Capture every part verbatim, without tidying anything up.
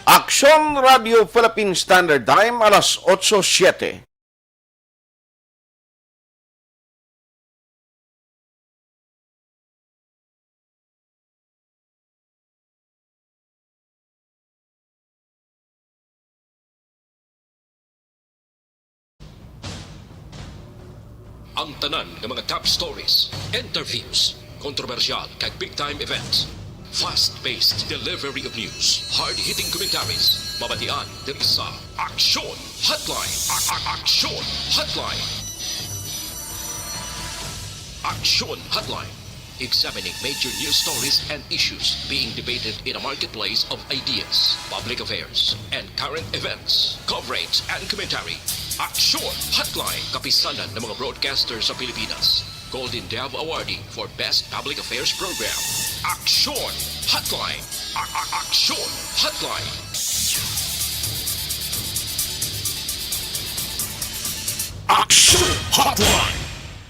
Aksyon Radio Philippine Standard Time, alas otso siete. Ang tanan nga mga top stories, interviews, kontrobersyal kag big time events, fast-paced delivery of news, hard-hitting commentaries, mabatian diri sa Aksyon Hotline. A- a- Aksyon Hotline. Aksyon Hotline. Examining major news stories and issues being debated in a marketplace of ideas, public affairs, and current events. Coverage and commentary. Aksyon Hotline. Kapisanan ng mga broadcaster sa Pilipinas. Golden Dove Awardee for Best Public Affairs Program. Aksyon Hotline. A- a- Aksyon Hotline. Aksyon Hotline.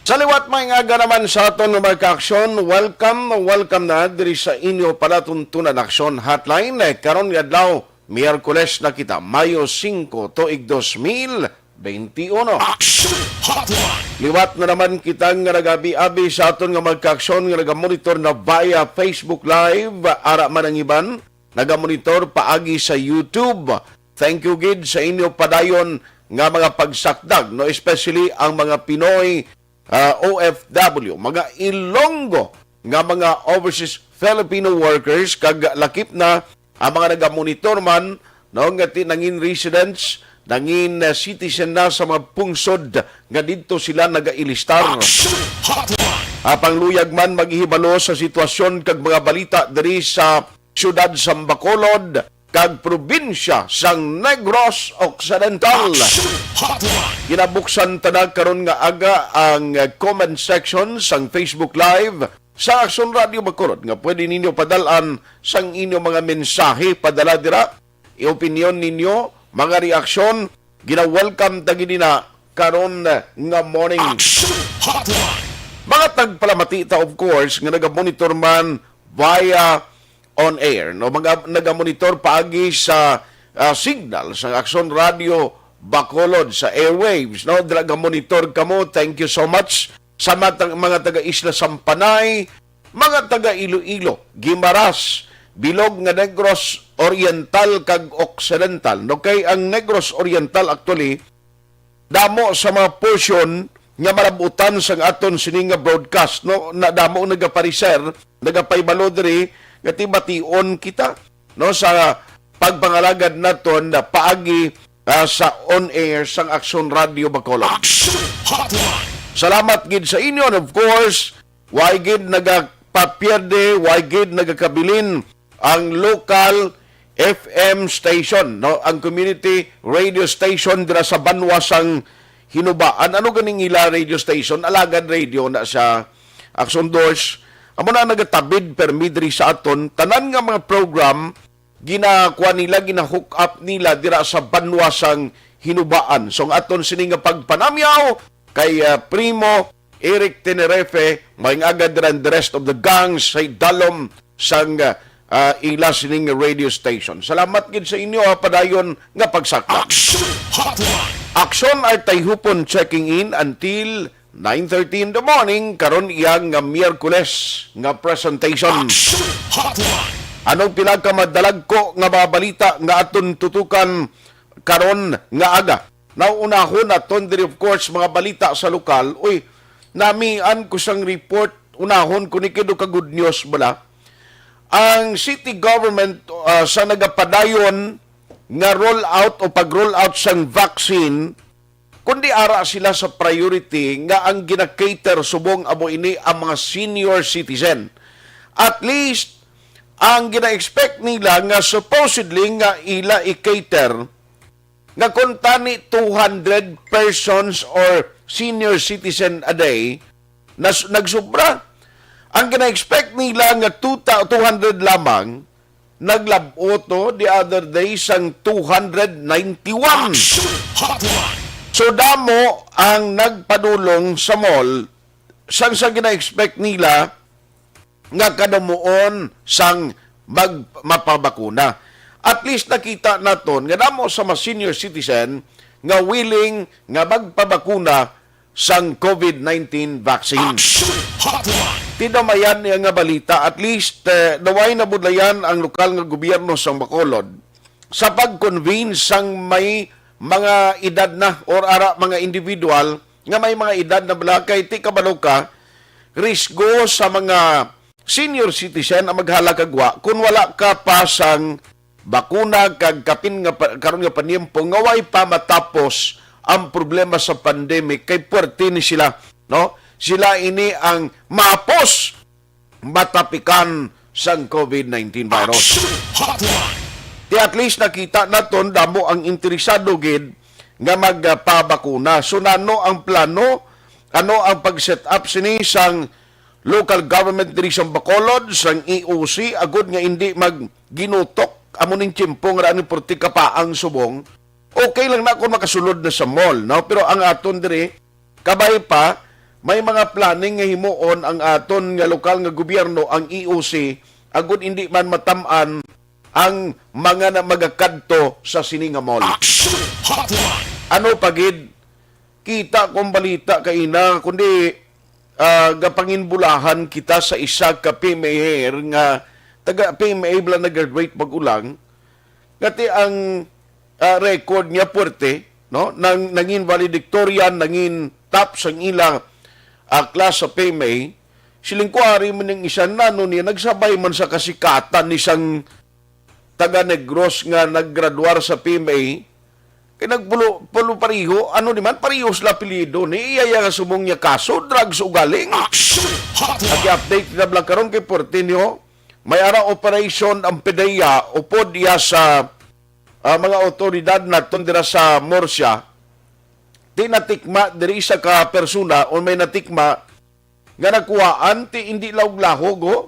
Sa liwat, maayong aga naman sa aton nga mga kaaksyon. Welcome, welcome na diri sa inyo palatuntunan Aksyon Hotline. Eh, karon nga adlaw, Miyerkules na kita, Mayo singko, tuig dos mil benti uno. Aksyon Hotline. Liwat na naman kita nga nagabi-abi sa aton nga mga kaaksyon nga nagamonitor na via Facebook Live, ara man ang iban nagamonitor paagi sa YouTube. Thank you gid sa inyo padayon nga mga pagsakdag, no, especially ang mga Pinoy, ah, O F W, mga Ilonggo nga mga overseas Filipino workers, kag lakip na ang mga nagamonitor man, no, nga ti-, nangin residents, nangin, ah, citizen na sa mga pungsod nga didto sila nagailistar. Action Hotline. Apang luyag man maghibalo sa sitwasyon kag mga balita diri sa siyudad sang Bacolod kag probinsya sang Negros Occidental. Action Hotline. Ginabuksan ta na karon nga aga ang, eh, comment section sang Facebook Live sa Aksyon Radio Bacolod, nga pwede ninyo padal-an sang inyo mga mensahe padala dira, i-opinyon ninyo, mga reaksyon, gina-welcome ta gid na karon, eh, nga morning. Action Hotline. Mga tagpalamati ta, of course, nga nagamonitor man via on air, no? Mga nagamonitor paagi sa, ah, signal sa Aksyon Radio Bacolod sa airwaves, no? Dira gamonitor kamo. Thank you so much sa mga, mga taga Isla Sampanay, mga taga Iloilo, Guimaras, bilog nga Negros Oriental kag Occidental, no? Kay ang Negros Oriental, actually, damo sa mga portion nga malabutan sang aton sini nga broadcast, no? Nadamo nagapariser, nagapahibalo diri nga ti bation kita, no, sa pagpangalagad naton na paagi, ah, sa on air sang Aksyon Radio Bacolod. Action Hotline. Salamat gid sa inyo, and of course, way gid nagapapierde, way gid nagakabilin ang local F M station, no? Ang community radio station dira sa banwa sang Hinubaan. Ano ganing ila radio station? Alagad Radio na sa Aksyon Dos. Amo na nagatabid permi diri sa aton. Tanan nga mga program, ginakuha nila, gina-hook up nila dira sa banwa sang Hinubaan. So, ang aton sini nga pagpanamyaw kay, ah, Primo Eric Tenerife, maayong aga dira, and the rest of the gang sa dalom sang, ah, ila sining radio station. Salamat gid sa inyo, ha, padayon nga pagsakop. Action Hotline. Aksyon Artayhupon checking in until nine thirty in the morning, karon iya nga Miyerkules nga presentation. Action Hotline. Anong pinakamadalagko nga mga balita nga aton tutukan karon nga aga? Now, unahon naton diri, of course, mga balita sa lokal. Uy, namian ko sang report, unahon ko ni, kay daw ka good news bala. Ang city government, ah, sa nagapadayon nga roll out o pag-roll out sang vaccine, kundi ara sila sa priority nga ang gina-cater subong amo ini ang mga senior citizen. At least, ang gina-expect nila nga supposedly nga ila i-cater nga kung tani two hundred persons or senior citizen a day, nas-, nagsubra. Ang gina-expect nila nga two ta-, two hundred lamang, naglab-ot, no, the other day sang two hundred ninety-one. Action Hotline. So, damo ang nagpadulong sa mall, sang sa gina-expect nila nga kadamuon sang mag-, mapabakuna. At least nakita naton nga damo sa mga senior citizen nga willing nga magpabakuna sang COVID nineteen vaccine. Action Hotline. Tinamayan niya nga balita, at least, eh, naway nabudlayan ang lokal nga gobyerno sang Bacolod sa pag-convene sang may mga edad na or ara mga individual nga may mga edad na bala kay ti kabalo ka, risgo sa mga senior citizen ang maghalakagwa kung wala ka pa sang bakuna kag kapin nga pa, karon nga paniyempo nga way pa matapos ang problema sa pandemic kay puwerte ni sila, no? Sila ini ang mapos matapikan sang COVID nineteen virus. Action Hotline. Di at least nakita naton damo ang interesado gid nga magpabakuna. So nano ang plano? Ano ang pag-set up sini sang local government diri sa Bacolod, sang E O C, agud nga indi magginutok amo ning tiyempo nga daan ni Portika pa ang subong? Okay lang na kung makasulod na sa mall, no? Pero ang aton diri, kabay pa, may mga planning nga himuon ang aton nga lokal nga gobyerno, ang E O C, agud hindi man matam-an ang mga na magakadto sa sini nga mall. Action Hotline. Ano pa gid? Kita kong balita kaina, kundi, ah, gapanginbulahan kita sa isa ka P M A nga taga P M A bala nag-graduate pag-ulang. Ngati ang, ah, record niya puwerte, no? Nang, nangin valedictorian, nangin top sang ila, ah, class sa P M A. Siling ko, ari man ning isa, nano niya, nagsabay man sa kasikatan ni sang taga Negros nga naggraduar sa P M A, kay nagpulo, pulo pariho, ano ni man, pariho sila apelyido ni iya, iya nga subong niya kaso, drugs ugaling. Action Hotline. Agi update na bala karon kay Portinho, may ara operation ang PDEA, upod iya sa, ah, mga awtoridad naton dira sa Murcia. Di natikma diri sa ka persona o may natikma nga nakuhaan ti indi lahog-lahog, oh.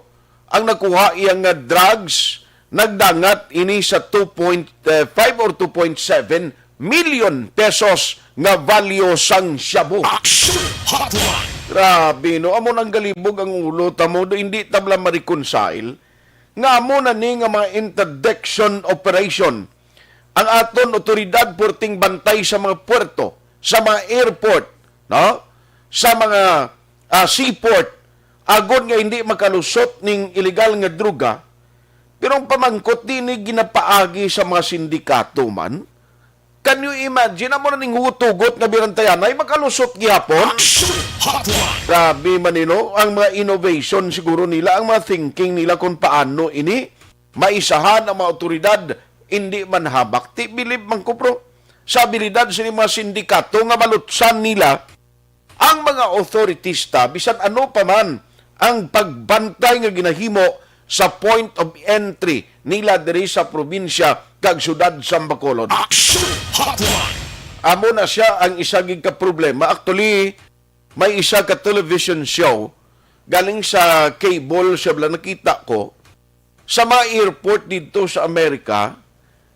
Ang nakuha iya nga drugs nagdangat ini sa two point five or two point seven million pesos nga value sang shabu. Action Hotline. Grabe, no? Amo nang galibog ang ulo ta mo, do hindi ta bala ma-reconcile nga amo na ni nga mga interdiction operation ang aton otoridad, purting bantay sa mga puerto, sa mga airport, no? Sa mga, ah, seaport, agod nga hindi makalusot ning iligal nga droga. Pero ang pamangkot, di ni ginapaagi sa mga sindikato man. Can you imagine? Amo na ning hugot-hugot nga birantayan ay makalusot gihapon. Action Hotline. Grabe man, eh, no? Ang mga innovation siguro nila, ang mga thinking nila kung paano ini maisahan ang mga awtoridad, hindi man habak. Ti bilib man ko, bro, sa abilidad sa mga sindikato nga malutsan nila ang mga authorities ta, bisan ano pa man ang pagbantay nga ginahimo sa point of entry nila diri sa probinsya kag syudad sa Bacolod. Action Hotline. Amo na siya ang isa gid ka problema. Actually, may isa ka television show galing sa cable siya bala nakita ko sa mga airport dito sa Amerika,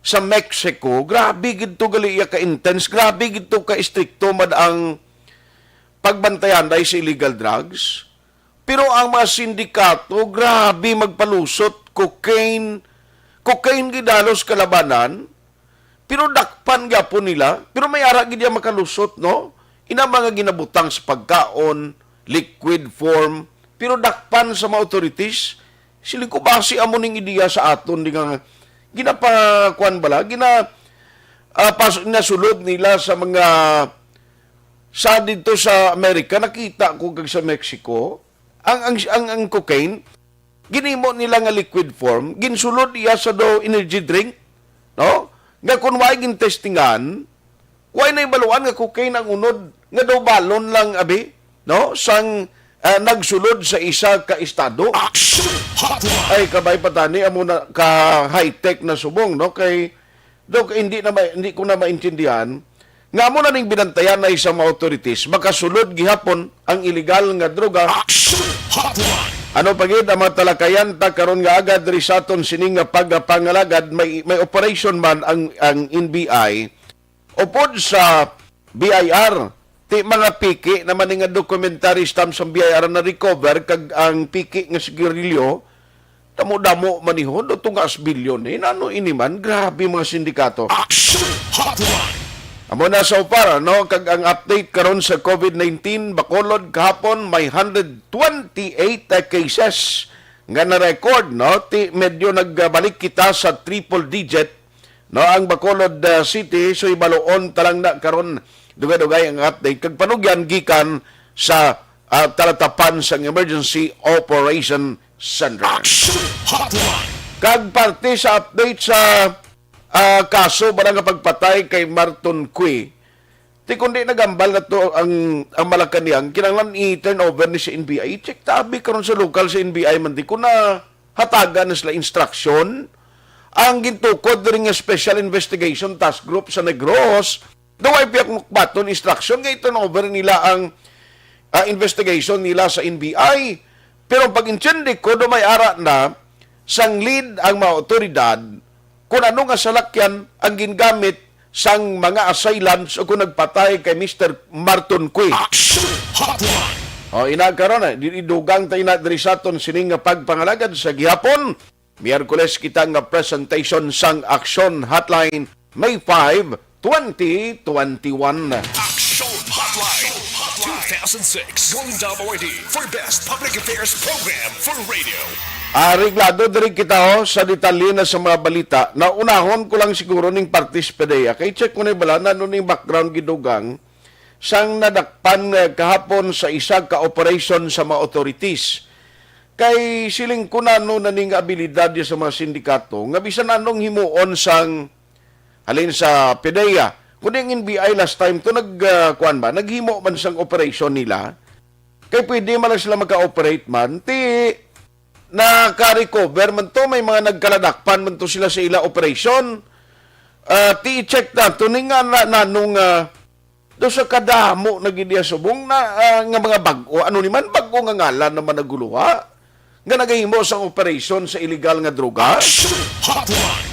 sa Mexico. Grabe gid to gali iya ka intense, grabe gid to ka istrikto man ang pagbantayan dahil sa illegal drugs. Pero ang mga sindikato, grabe magpalusot, cocaine, cocaine gid halos kalabanan. Pero dakpan gyapon nila. Pero may ara gid iya makalusot, no? Ina mga ginabutang sa pagkaon, liquid form. Pero dakpan sa mga authorities. Siling ko, basi amo ning ideya sa aton, di nga ginapakuan bala, gina, ah, pas-, nasulod nila sa mga, sa dito sa Amerika, nakita ko kag sa Mexico, ang, ang, ang, ang cocaine, ginimo nila nga liquid form, ginsulod iya sa daw energy drink, no? Nga kung way gintestingan, way na ibaluan nga cocaine ang unod, nga daw balon lang, abi, no? Sang, ah, nagsulod sa isa ka estado. Action Hotline. Ay, kabay pa tani, amo na ka high-tech na subong, no? Kay, Dok, hindi na ma-, hindi ko na maintindihan nga amo na ning binantayan na isang mga authorities, makasulod gihapon ang iligal nga droga. Action Hotline. Ano pa gid ang mga talakayan ta karon nga aga diri sa aton sining nga pagpangalagad? May, may operation man ang, ang N B I upod sa B I R, Ti mga piki naman ni nga documentary stamps ang B I R na recover, kag ang piki nga sigarilyo, damo-damo man ni ho, do tungas bilyon eh. Nano ini man? Grabe mga sindikato. Action Hotline! Amo na so far, no? Kag ang update karon sa COVID nineteen, Bacolod kahapon may hundred twenty-eight cases nga na-record, no? Ti medyo nagbalik kita sa triple digit, no? Ang Bacolod, ah, City, so ibaloon ta lang na karon, dugay-dugay ang update. Kag panugyan gikan sa, ah, talatapan sang Emergency Operation Center. Action Hotline! Kag parte sa update sa, ah, kaso ba nga pagpatay kay Marton Cui, ti kundi nagambal na to ang, ang Malacañang, kinahanglan i-turn over ni sa N B I. I-check tabi karon sa lokal sa N B I man di ko na hatagan na sila instruction. Ang gintukod diri nga Special Investigation Task Group sa Negros, daw ay piyakmukbaton instruction nga i-turn over nila ang, ah, investigation nila sa N B I. Pero ang pag-intindi ko, do may ara na sang lead ang mga otoridad kung ano nga salakyan ang gingamit sang mga assailants o kung nagpatay kay Mister Marton Cui. Action Hotline! O, ina karon, eh, di- idugang ta ina diri sa aton sining nga pagpangalagad sa gihapon. Miyerkules kita nga presentation sang Action Hotline, May five, twenty twenty-one. Action Hotline, two thousand six, Golden Dome Awardee for Best Public Affairs Program for Radio. Areglado diri kita, oh, sa detalye na sa mga balita. Naunahon ko lang siguro ning parte sa PDEA. Kay check mo na bala na ano ning background gidugang sang nadakpan, eh, kahapon sa isa ka operation sa mga authorities. Kay siling ko na ano na ning abilidad ya sa mga sindikato nga bisan anong himuon sang halin sa PDEA. Kundi ang N B I last time to nag, ah, kuwan ba, naghimo man sang operation nila. Kay pwede man lang sila maka-operate man, ti naka-recover man to, may mga nagkaladakpan man to sila sa ila operation. Ah, ti i-check nato ni nga na, nanong, ah, do sa kadamo na gid iya subong na, ah, nga mga bag-o. Ano ni man, bag-o nga ngalan naman naguluha nga nagahimo sang operation sa illegal nga droga. Action Hotline!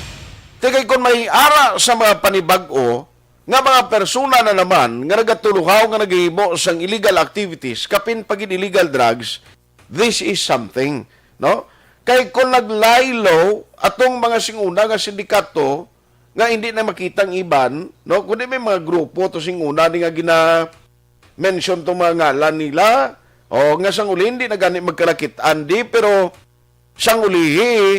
Ti kay kon may ara sa mga panibag-o nga mga persona na naman nga nagatuluhaw nga nagahimo sang illegal activities, kapin pa gid illegal drugs, this is something, no? Kay kung nag-lie low atong mga singuna nga sindikato nga hindi na makita ang iban, no? Kundi may mga grupo to singuna ni nga gina-mention tong mga ngalan nila, o nga sang uli hindi na gani magkalakit-an di, pero sang ulihi,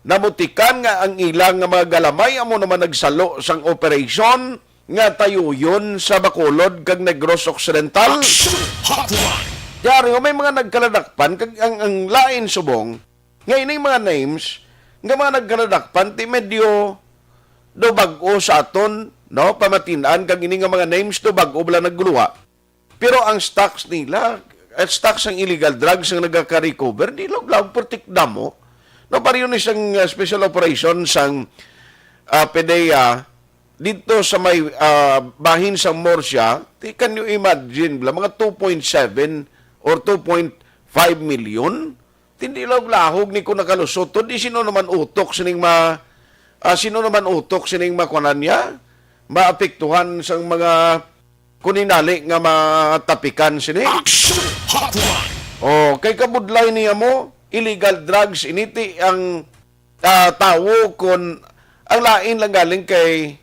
namutikan nga ang ilang nga mga galamay amo naman nagsalo sang operasyon nga tayuyon sa Bacolod kag Negros Occidental. Action Hotline! Diari, may mga nagkaladakpan kag ang, ang lain subong nga ining mga names nga mga nagkaladakpan ti medyo do bag-o sa aton, no, pamatin-an, kag ini nga mga names do bag-o bala nagguluha. Pero ang stocks nila, ang stocks sang illegal drugs nga nagaka-recover, di lawlaw pertik damo. No, pareho ni sang, uh, special operation sang, uh, PDEA dito sa may, uh, bahin sang Murcia, ti, can you imagine, bla, mga two point seven or two point five million? Tindi lahog ni ko nakalusot to. Di sino naman utok sining ma-, ah, sino naman utok sining makuanan niya? Maapektuhan sang mga kuninali nga matapikan sini? Action Hotline! Oh, kay kabudlay niya mo, illegal drugs, initi ang, ah, tawo kon ang lain lang galing kay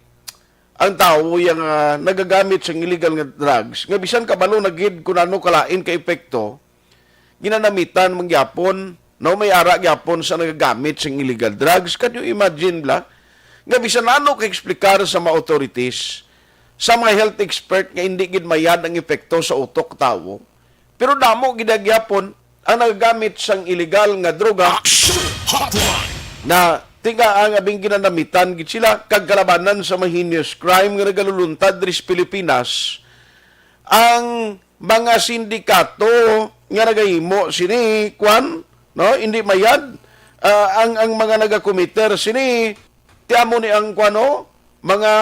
ang tawo yang, ah, nagagamit sang illegal nga drugs, nga bisan kabalo na gid kun ano kalain ka epekto, ginanamitan man gyapon, no, may ara gyapon sa nagagamit sing illegal drugs. Can you imagine, bla? Nga bisan ano ka-explicar sa mga authorities, sa mga health expert nga hindi gid mayad ang epekto sa utok tawo. Pero damo gid gyapon ang nagagamit sang illegal nga droga. Action Hotline! Na tinga ang abing ginanamitan gid sila kag kalabanan sa mga heinous crime nga nagaluluntad diri sa Pilipinas. Ang mga sindikato nga nagahimo sini, kwan, no? Hindi mayad, ah, ang, ang mga nagakomiter sini, ti amo ni ang, kwan, no? Mga,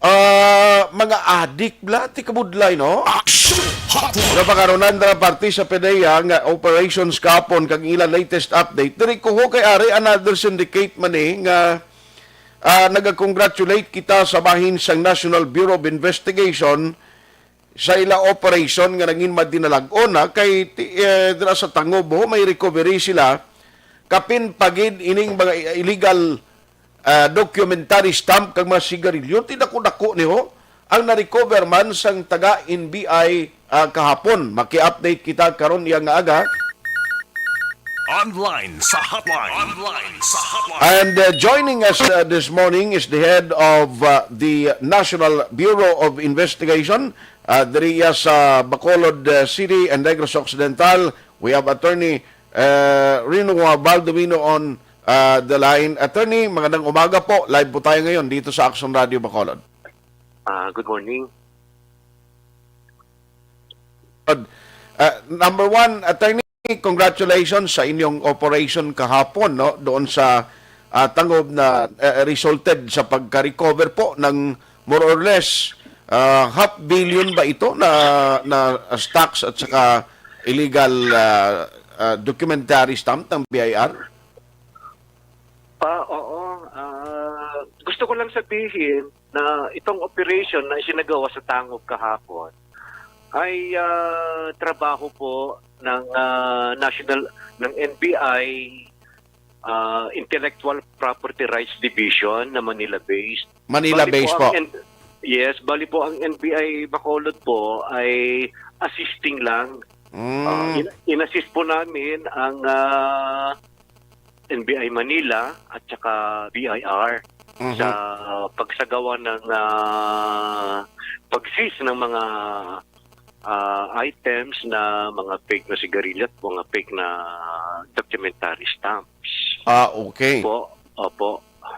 ah, mga adik bla, ti kabudlay, no? Action Hotline! Napakaronan na parte sa PDEA nga operations kapon kag ila latest update. Diri ko ho kay ari another syndicate man ni nga Ah, nagacongratulate kita sa bahin sang National Bureau of Investigation sa ila operation nga nangin madinalag-on, ha, kay ti-, eh, dira sa Tangob, ho, may recovery sila. Kapin pa gid ining mga i-, illegal, ah, documentary stamp kag mga sigarilyo, ti dako-dako ni, ho, ang na-recover man sang taga N B I, ah, kahapon. Maki-update kita karon iya nga aga. Online sa hotline. Online sa hotline. And, uh, joining us, uh, this morning is the head of, uh, the National Bureau of Investigation, uh, diri iya sa Bacolod, uh, City and Negros Occidental. We have Attorney, uh, Rino Baldomino on, uh, the line. Attorney, magandang umaga po. Live po tayo ngayon dito sa Action Radio Bacolod. Ah, good morning. Uh, number one, Attorney, congratulations sa inyong operation kahapon, no? Doon sa, ah, Tangob na, eh, resulted sa pagka-recover po ng more or less, ah, half billion ba ito na, na stocks at saka illegal, ah, ah, documentary stamp ng B I R? Pa, oo. Ah, gusto ko lang sabihin na itong operation na isinagawa sa Tangob kahapon ay, ah, trabaho po ng, ah, national, ng N B I, ah, Intellectual Property Rights Division na Manila-based. Manila-based po. Bali po ang N-, yes, bali po ang N B I Bacolod po ay assisting lang. Mm. Ah, in-, in-assist po namin ang, ah, N B I Manila at saka B I R Mhm. sa pagsagawa ng, ah, pag-seize ng mga, ah, items na mga fake na sigarilyo at mga fake na documentary stamps. Ah, okay. Opo, opo.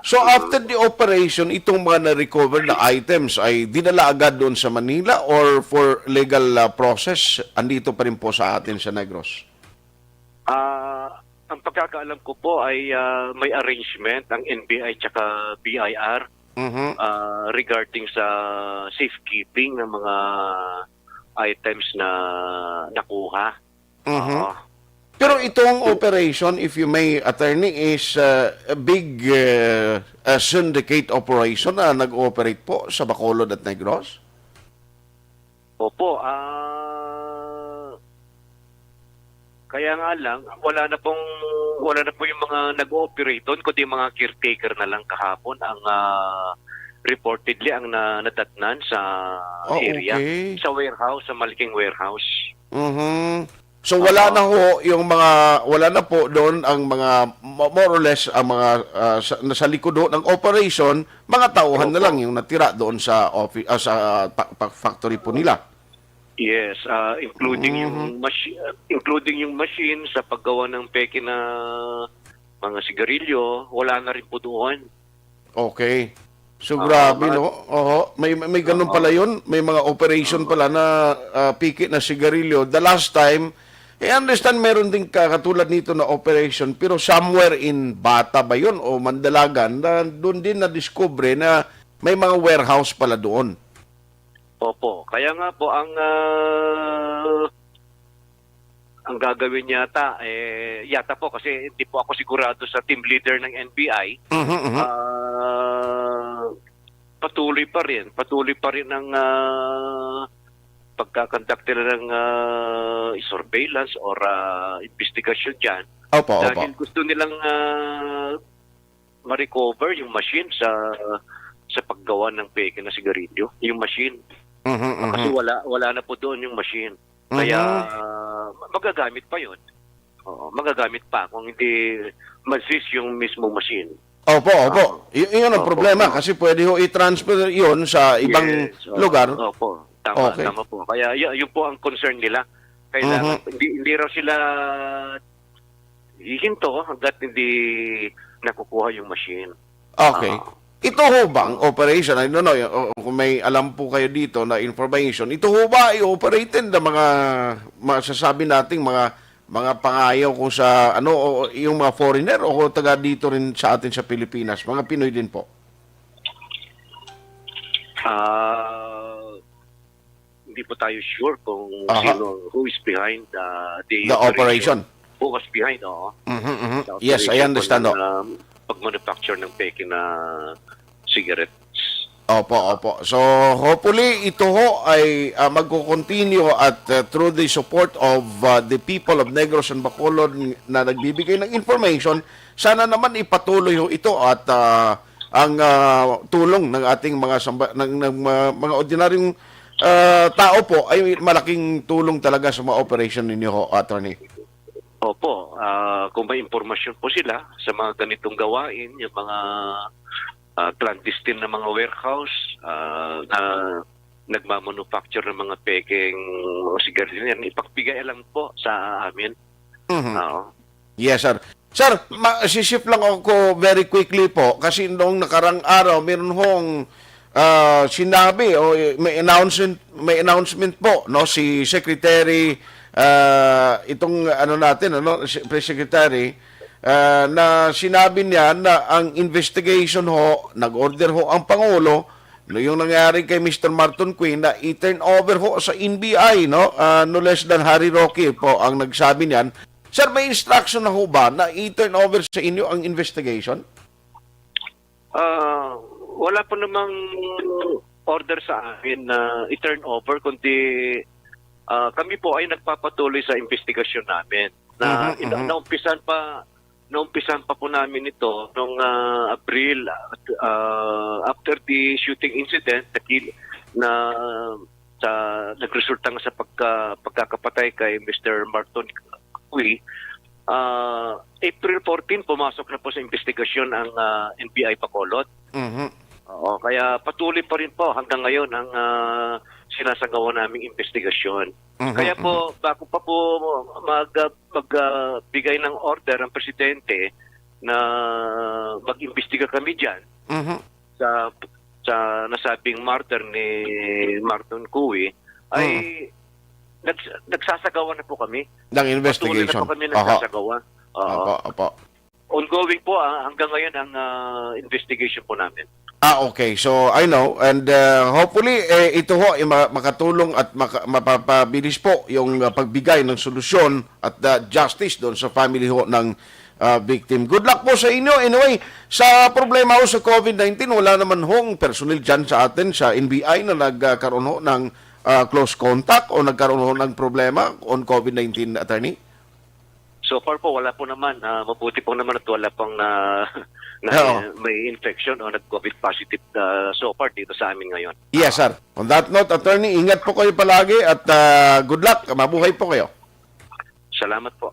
So, after the operation, itong mga na-recover na items ay dinala agad doon sa Manila or for legal, ah, process, andito pa rin po sa atin sa Negros? Ah, ang pagkakaalam ko po ay, ah, may arrangement ang N B I tsaka B I R, Mhm. ah, regarding sa safekeeping ng mga items na nakuha. Mhm. Oo. Pero itong operation, if you may, attorney, is, uh, a big, uh, uh, syndicate operation na nag-ooperate po sa Bacolod at Negros? Opo, ah, kaya nga lang, wala na pong, wala na po yung mga nag-ooperate doon, kundi mga caretaker na lang kahapon ang, ah, reportedly ang na-, nadatnan sa Oh, area, okay. Sa warehouse, sa malaking warehouse. Mhm. So, wala Oo. na ho yung mga, wala na po doon ang mga, mo-, more or less, ang mga, ah, sa, nasa likod ho ng operation, mga tauhan na Opo. lang yung natira doon sa offi-, ah, sa pa-, pa-, factory po nila. Yes, ah, including yung Mhm. machi-, including yung machine sa paggawa ng peke na mga sigarilyo, wala na rin po doon. Okay. So, Oo, grabe, mga no? Oho. May, may, may ganun Oo. pala yun. May mga operation Oo. pala na, ah, piki na sigarilyo. The last time, I understand meron din ka-, katulad nito na operation, pero somewhere in Bata ba yun o Mandalagan, na doon din nadiskubre na may mga warehouse pala doon. Opo. Kaya nga po, ang, ah, ang gagawin yata, eh, yata po, kasi hindi po ako sigurado sa team leader ng N B I. Mhm, mhm. Ah, patuloy pa rin, patuloy pa rin ang, ah, pagka-conduct nila ng, ah, surveillance or, ah, investigasyon dyan. Opo, opo. Dahil gusto nilang, ah, ma-recover yung machine sa, sa paggawa ng peke na sigarilyo, yung machine. Mhm, Kasi mhm. wala, wala na po doon yung machine. Kaya, Mhm. ah, magagamit pa yun. Oo, magagamit pa kung hindi ma-seize yung mismo machine. Opo, opo. Opo. Y-, yun ang Opo, problema opo. kasi pwede ho i-transfer yun sa ibang Yes, oo, lugar. Opo. Tama, Okay. tama po. Kaya y-, yun po ang concern nila. Kailangan, Mhm. hindi, hindi raw sila hihinto hanggat hindi nakukuha yung machine. Okay. Oo. Ito ho ba ang operation? I don't know, o, kung may alam po kayo dito na information, ito ho ba ay operated ng mga, masasabi nating mga, mga pangayaw kung sa, ano, o yung mga foreigner o taga dito rin sa atin sa Pilipinas? Mga Pinoy din po? Ah, hindi po tayo sure kung Aha. sino, who is behind, uh, the The operation. operation. Who was behind, oo. Mhm, mhm. The Yes, I operation po understand, ng, oh. um, pag-manufacture ng peke na cigarettes. Opo, opo. So, hopefully, ito ho ay, ah, magko-continue at, ah, through the support of, ah, the people of Negros and Bacolod na nagbibigay ng information, sana naman ipatuloy ho ito at, ah, ang, ah, tulong ng ating mga samba-, ng, ng mga, mga ordinaryong, ah, tao po ay malaking tulong talaga sa mga operation ninyo ho, Attorney. Opo, ah, kung may impormasyon po sila sa mga ganitong gawain, yung mga, ah, clandestine na mga warehouse, ah, na nagmamanufacture ng mga pekeng sigarilyo yan, ipagbigay lang po sa amin. Mhm. Oo. Yes, sir. Sir, ma-, sisip lang ako very quickly po kasi noong nakarang araw, meron hong, ah, sinabi o may announcement, may announcement po, no, si Secretary, ah, itong ano natin, ano, si Press Secretary, ah, na sinabi niya na ang investigation ho, nag-order ho ang Pangulo, no, yung nangyari kay Mister Marton Queen na i-turn over ho sa N B I, no, ah, no less than Harry Roque po ang nagsabi niyan. Sir, may instruction na ho ba na i-turn over sa inyo ang investigation? Ah, wala po namang order sa amin na i-turn over, kundi, ah, kami po ay nagpapatuloy sa investigasyon namin. Na, Mhm, ina-, mhm. naumpisan pa, naumpisan pa po namin ito nung, ah, Abril, ah, after the shooting incident, nakil-, na sa, nagresulta nga sa pagka-, pagkakapatay kay Mister Marton Cui, ah, April fourteen, pumasok na po sa investigasyon ang, ah, N B I Bacolod. Mhm. Oo, kaya patuloy pa rin po hanggang ngayon ang, ah, sinasagawa naming investigasyon. Mhm, Kaya po, mhm. bago pa po mag, ah, mag, ah, bigay ng order ang presidente na mag-imbestiga kami diyan Mhm. sa, sa nasabing murder ni Marton Cui, ay Mhm. nags-, nagsasagawa na po kami. Ng Patuloy na investigation. po kami Aha. nagsasagawa. Oo. Opo, opo. Ongoing po, ah, hanggang ngayon ang, ah, investigation po namin. Ah, okay. So, I know. And, uh, hopefully, eh, ito ho, eh, ma-, makatulong at maka-, mapapabilis po yung, uh, pagbigay ng solusyon at, uh, justice doon sa family ho ng, uh, victim. Good luck po sa inyo. Anyway, sa problema ho sa COVID nineteen, wala naman hong personnel dyan sa atin, sa N B I, na nagkaroon ho ng, uh, close contact o nagkaroon ho ng problema on COVID nineteen, attorney? So far po, wala po naman. Ah, mabuti po naman at wala pang na, na Oo. may infection o nag-COVID positive, ah, so far dito sa amin ngayon. Yes, sir. On that note, attorney, ingat po kayo palagi at, ah, good luck. Mabuhay po kayo. Salamat po.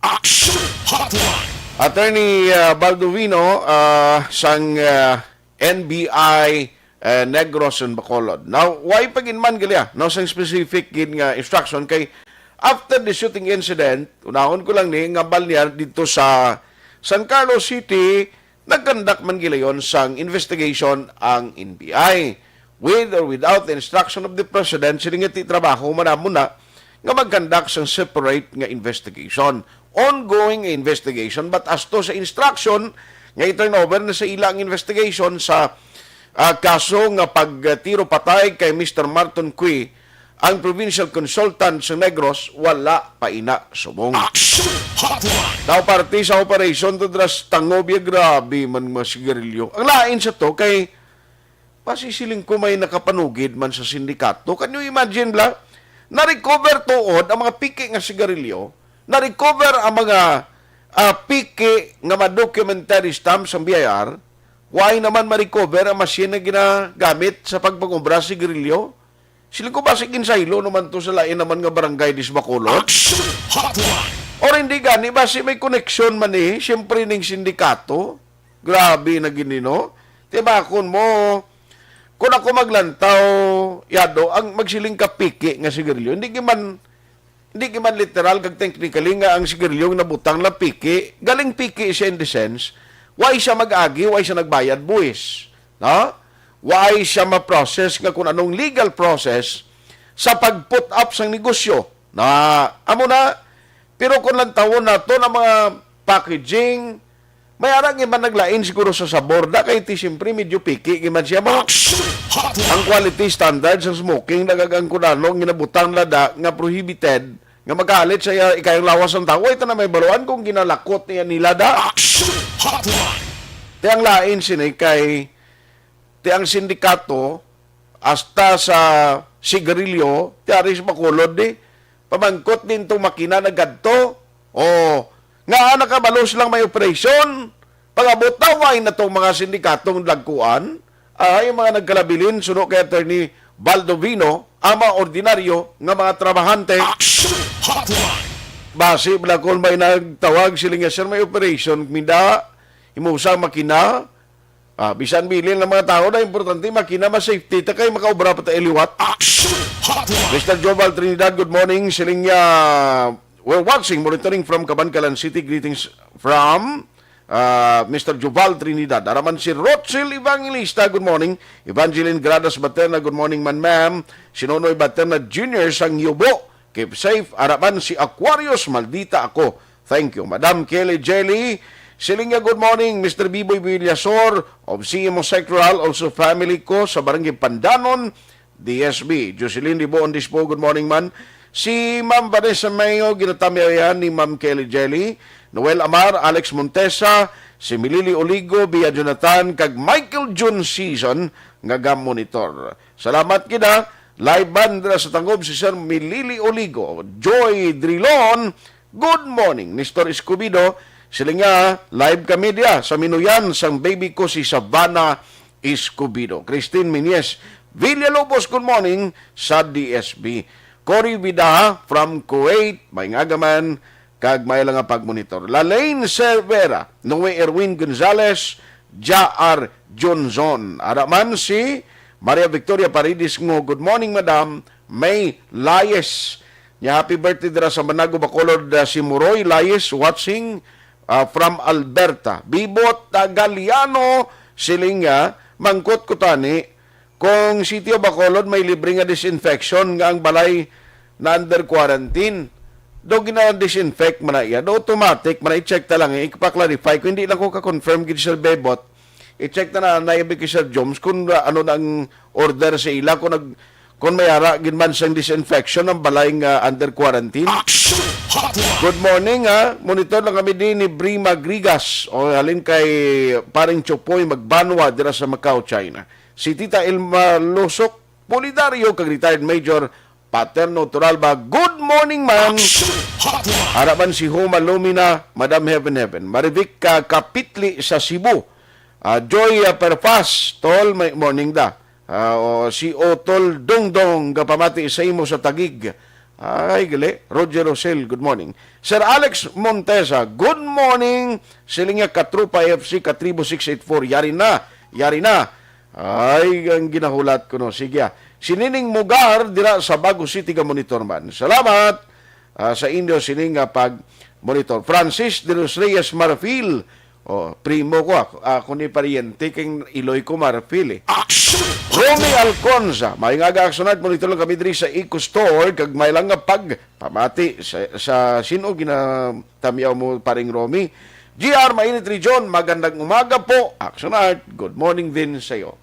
Action Hotline. Attorney, ah, Baldovino, ah, sang, ah, N B I, eh, Negros and Bacolod. Now, why pa gid man gali, ah, no, sang specific gid nga instruction kay after the shooting incident, unahon ko lang ni, nga bal niya dito sa San Carlos City, nagkandak man gilayon sang investigation ang N B I. With or without the instruction of the President, sini nga ti trabaho man namon na nga magkandak sang separate nga investigation. Ongoing nga investigation, but as to sa instruction nga i-turn over na sa ila ang investigation sa, ah, kaso nga pagtiro patay kay Mister Marton Cui, ang provincial consultant sa Negros, wala pa ina subong. Action Hotline. Daw parte sa operation to dras tangob ya grabe man mga sigarilyo. Ang lain sa to kay basi siling ko may nakapanugid man sa sindikato. Can you imagine, bla? Na-recover tuod ang mga piki nga sigarilyo. Na-recover ang mga, ah, piki nga mga documentary stamps sang B I R. Why naman ma-recover ang machine nga ginagamit sa pagpangobra sa sigarilyo? Siling ko, basi ginsaylo naman to sa lain naman nga barangay di sa Bacolod. Action Hotline. Or hindi gani, basi may koneksyon man eh, siyempre ning sindikato. Grabe na gini, no? Tibakon mo, kung ako maglantaw, yado, ang magsiling ka piki nga sigarilyo, hindi giman, hindi giman literal kag technically nga ang sigarilyo nga nabutang lang piki, galing piki siya in the sense, why siya mag-agi, why siya nagbayad buwis, no? Why siya ma-process nga kung anong legal process sa pag-put up sang negosyo, na amo na, pero kung lantawon nato na mga packaging, may ara nga man naglain siguro sa sabor, da kay ti siyempre medyo piki gid man siya mo. Action Hotline. Ang quality standard sa smoking, nagagang kunano, ginabutang na da nga prohibited, nga magalit sa iya, ikayang lawas ang tao. Ito na may baluan kung ginalakot niya nila da. Action Hotline. Ti ang lain sini kay ti ang sindikato hasta sa sigarilyo, ti ari sa Bacolod di, pamangkot din tong makina na gadto. O, nga nakabalos lang may operasyon, pangabot daw ay na tong mga sindikatong dagkuan, ay mga nagkalabilin, suno kay Attorney Baldovino, ang mga ordinaryo nga mga trabahante. Action Hotline! Basi bala kung may nagtawag sila nga, "Sir, may operation, minda, himusa ang makina." Ah, bisan bilin ang mga tao na importante, makina, mas safety ta kay makaobra pa ta liwat. Action Hotline! Mister Joval Trinidad, good morning. Siling niya, "We're watching, monitoring from Kabankalan City. Greetings from, ah, Mister Joval Trinidad." Araman si Rochel Evangelista, good morning. Evangeline Gradas Baterna, good morning man, ma'am. Si Nonoy Baterna Junior sang Yubo, keep safe. Araman si Aquarius, maldita ako. Thank you. Madam Kelly Jelly, siling niya, "Good morning, Mister Biboy Villasor of C M O Sectoral, also family ko sa Barangay Pandanon, D S B." Jocelyn Dibo on Dispo, good morning man. Si Ma'am Vanessa Mayo, ginatamyayan ni Ma'am Kelly Jelly. Noel Amar, Alex Montesa, si Milili Oligo, Bia Jonathan, kag Michael Jun Season nga ga-monitor. Salamat gid, ha. Live band dira sa Tangub si Sir Milili Oligo. Joy Drilon, good morning. Nestor Escobido, siling niya, "Live kami diya sa Minuyan sang baby ko si Savannah Escobido." Christine Menyes Villalobos, good morning sa D S B. Cory Vida from Kuwait, may nga man, kag may lang nga pagmonitor. Lalaine Cervera, Noe Erwin Gonzalez, J R Johnson. Ara man si Maria Victoria Paredes nga, "Good morning, madam." May Layes. Nya, happy birthday dira sa Manago, Bacolod, ah, si Muroy Layes, watching, ah, from Alberta. Bibot, ah, Galiano, siling niya, mangkot ko tani, kung City of Bacolod may libre nga disinfection nga ang balay na under quarantine, do gina-disinfect man na iya, do automatic man na, i-check ta lang, eh, ipa-clarify ko, hindi lang ko ka-confirm gid, Sir Bebot. I-check ta na, na bi kay Sir Joms kung, uh, ano na ang order sa ila, kung nag-, kung may ara gid man sang disinfection ang balay nga under quarantine. Action Hotline! Good morning, ha. Monitor lang kami din ni Brima Grigas. O, halin kay Paring Chopoy Magbanwa dira sa Macau, China. Si Tita Ilma Lusok Pulidario kag retired Major Paterno Turalba. Good morning, ma'am. Action Hotline! Ara man si Homa Lumina, Madam Heaven Heaven. Marivic, ah, Kapitli sa Cebu. Ah, Joy, ah, Perfas, tol, may morning da. Ah, o, si Otol Dongdong, gapamati sa imo sa Tagig. Ay, gali. Roger Rosel, good morning. Sir Alex Montesa, good morning. Siling niya, Katrupa F C, Katribo six eight four. Yari na, yari na. Ay, ang ginahulat ko, no. Sige, ah. Si Nining Mugar, dira sa Bago City, ga-monitor man. Salamat, ah, sa inyo sini nga pag-monitor. Francis de los Reyes Marfil, oh, primo ko, ako, ako ni paryente, kay iloy ko Marfil, eh. Action! Romy Alconza, may nga aga, Action Art, monitor lang kami diri sa Eco Store, kag may lang nga pagpamati sa, sa sino ginatamyaw mo, paring Romy. G R Mainit Region, magandang umaga po, Action Art, good morning din sa iyo.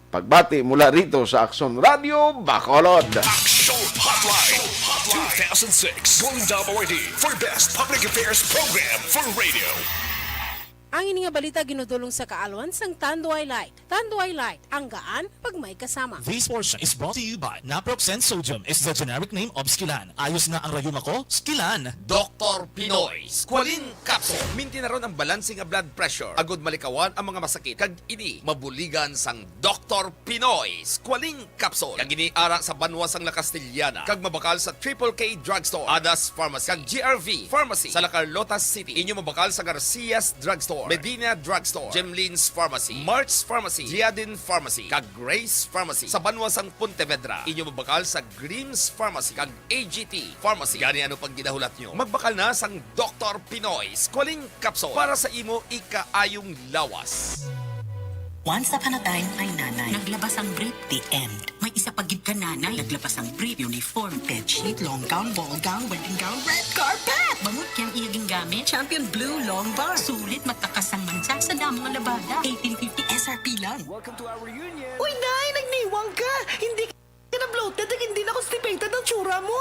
Pagbati mula rito sa Action Radio Bacolod. Action Hotline two thousand six Golden Dub Awardee for Best Public Affairs Program for Radio. Ang ini nga balita ginudulong sa kaalwan sang Tanduay Light. Tanduay Light, ang gaan pag may kasama. This portion is brought to you by Naproxen Sodium is the generic name of Skilan. Ayos na ang rayuma ko, Skilan. Doktor Pinoy, Squalene Capsule. Minti na ron ang balanse nga blood pressure agud malikawan ang mga masakit, kag ini mabuligan sang Doktor Pinoy Squalene Capsule. Kag ini ara sa banwa sang La Castellana, kag mabakal sa Triple K Drugstore, Adas Pharmacy, kag G R V Pharmacy sa La Carlota City. Inyo mabakal sa Garcia's Drugstore, Medina Drugstore, Jemlin's Pharmacy, Mart's Pharmacy, Diadin Pharmacy, kag Grace Pharmacy sa banwa sang Pontevedra. Inyo mabakal sa Greens Pharmacy kag A G T Pharmacy. Gani, ano pang ginahulat nyo? Magbakal na sang Doktor Pinoy Squalene Capsule para sa imo ikaayong lawas. Once upon a time, may nanay. Naglabas ang brief, the end. May isa pa gid ka nanay. Naglabas ang brief, uniform, bedsheet, long gown, ball gown, wedding gown, red carpet! Bangod kay ang iya gingamit, Champion Blue Long Bar. Sulit matakas ang mantsa sa damo nga labada. Eighteen fifty S R P lang. Welcome to our union. Uy, Nay! Nagniwang ka! Hindi ka na bloated, nag-, hindi na constipated ang tsura mo.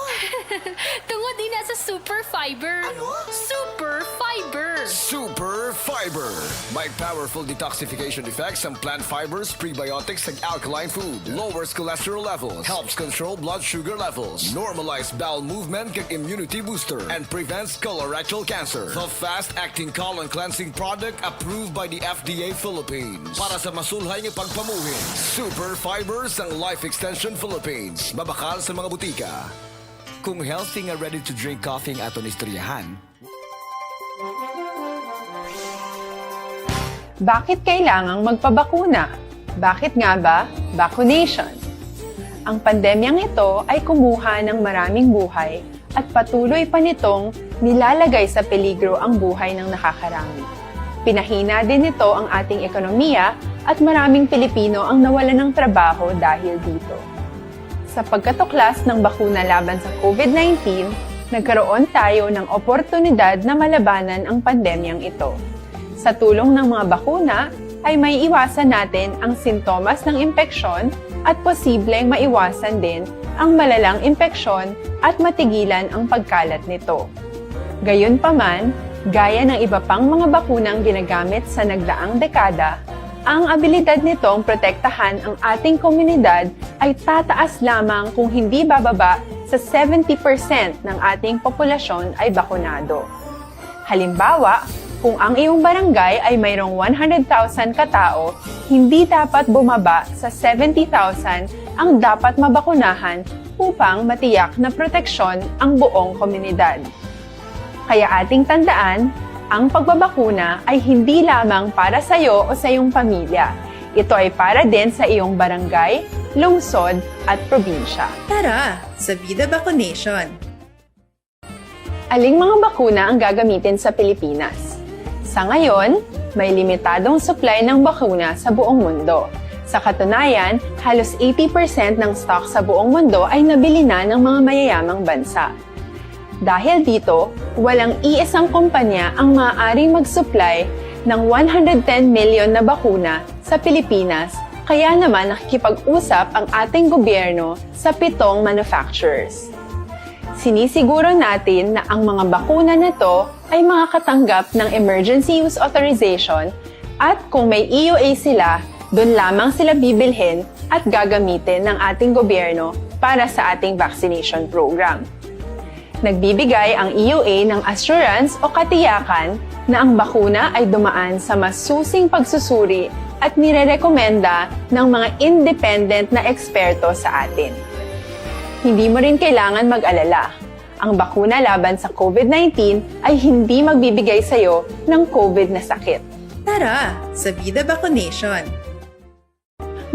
Tungod ina sa Super Fiber. Ano? Super Fiber. Super Fiber. May powerful detoxification effects ang plant fibers, prebiotics, and alkaline food. Lowers cholesterol levels, helps control blood sugar levels, normalize bowel movement, kag immunity booster, and prevents colorectal cancer. The fast-acting colon cleansing product approved by the F D A Philippines. Para sa masulhay nga pagpamuhi, Super Fiber sang Life Extension Philippines. Mabakal sa mga butika. Kung healthy nga ready to drink coffee ang aton istoryahan, Bakit kailangang magpabakuna? Bakit nga ba vaccination? Ang pandemyang ito ay kumuha ng maraming buhay at patuloy pa nitong nilalagay sa peligro ang buhay ng nakakarami. Pinahina din nito ang ating ekonomiya at maraming Pilipino ang nawalan ng trabaho dahil dito. Sa pagkatuklas ng bakuna laban sa COVID nineteen, nagkaroon tayo ng oportunidad na malabanan ang pandemyang ito. Sa tulong ng mga bakuna, ay maiiwasan natin ang sintomas ng impeksyon at posibleng maiwasan din ang malalang impeksyon at matigilan ang pagkalat nito. Gayunpaman, gaya ng iba pang mga bakunang ginagamit sa nagdaang dekada, ang abilidad nitong protektahan ang ating komunidad ay tataas lamang kung hindi bababa sa seventy percent ng ating populasyon ay bakunado. Halimbawa, kung ang iyong barangay ay mayroong one hundred thousand ka tawo, hindi dapat bumaba sa seventy thousand ang dapat mabakunahan upang matiyak na proteksyon ang buong komunidad. Kaya ating tandaan, ang pagbabakuna ay hindi lamang para sa iyo o sa iyong pamilya. Ito ay para din sa iyong barangay, lungsod, at probinsya. Tara, sa Vida Vaccination! Aling mga bakuna ang gagamitin sa Pilipinas? Sa ngayon, may limitadong supply ng bakuna sa buong mundo. Sa katunayan, halos eighty percent ng stock sa buong mundo ay nabili na ng mga mayayamang bansa. Dahil dito, walang iisang kumpanya ang maaaring mag-supply ng one hundred ten million na bakuna sa Pilipinas, kaya naman nakikipag-usap ang ating gobyerno sa pitong manufacturers. Sinisiguro natin na ang mga bakuna na to ay makakatanggap ng emergency use authorization at kung may E U A sila, doon lamang sila bibilhin at gagamitin ng ating gobyerno para sa ating vaccination program. Nagbibigay ang E U A ng assurance o katiyakan na ang bakuna ay dumaan sa masusing pagsusuri at nirerekomenda ng mga independent na eksperto sa atin. Hindi mo rin kailangan mag-alala. Ang bakuna laban sa COVID nineteen ay hindi magbibigay sa iyo ng COVID na sakit. Tara, sa Vida Vaccination!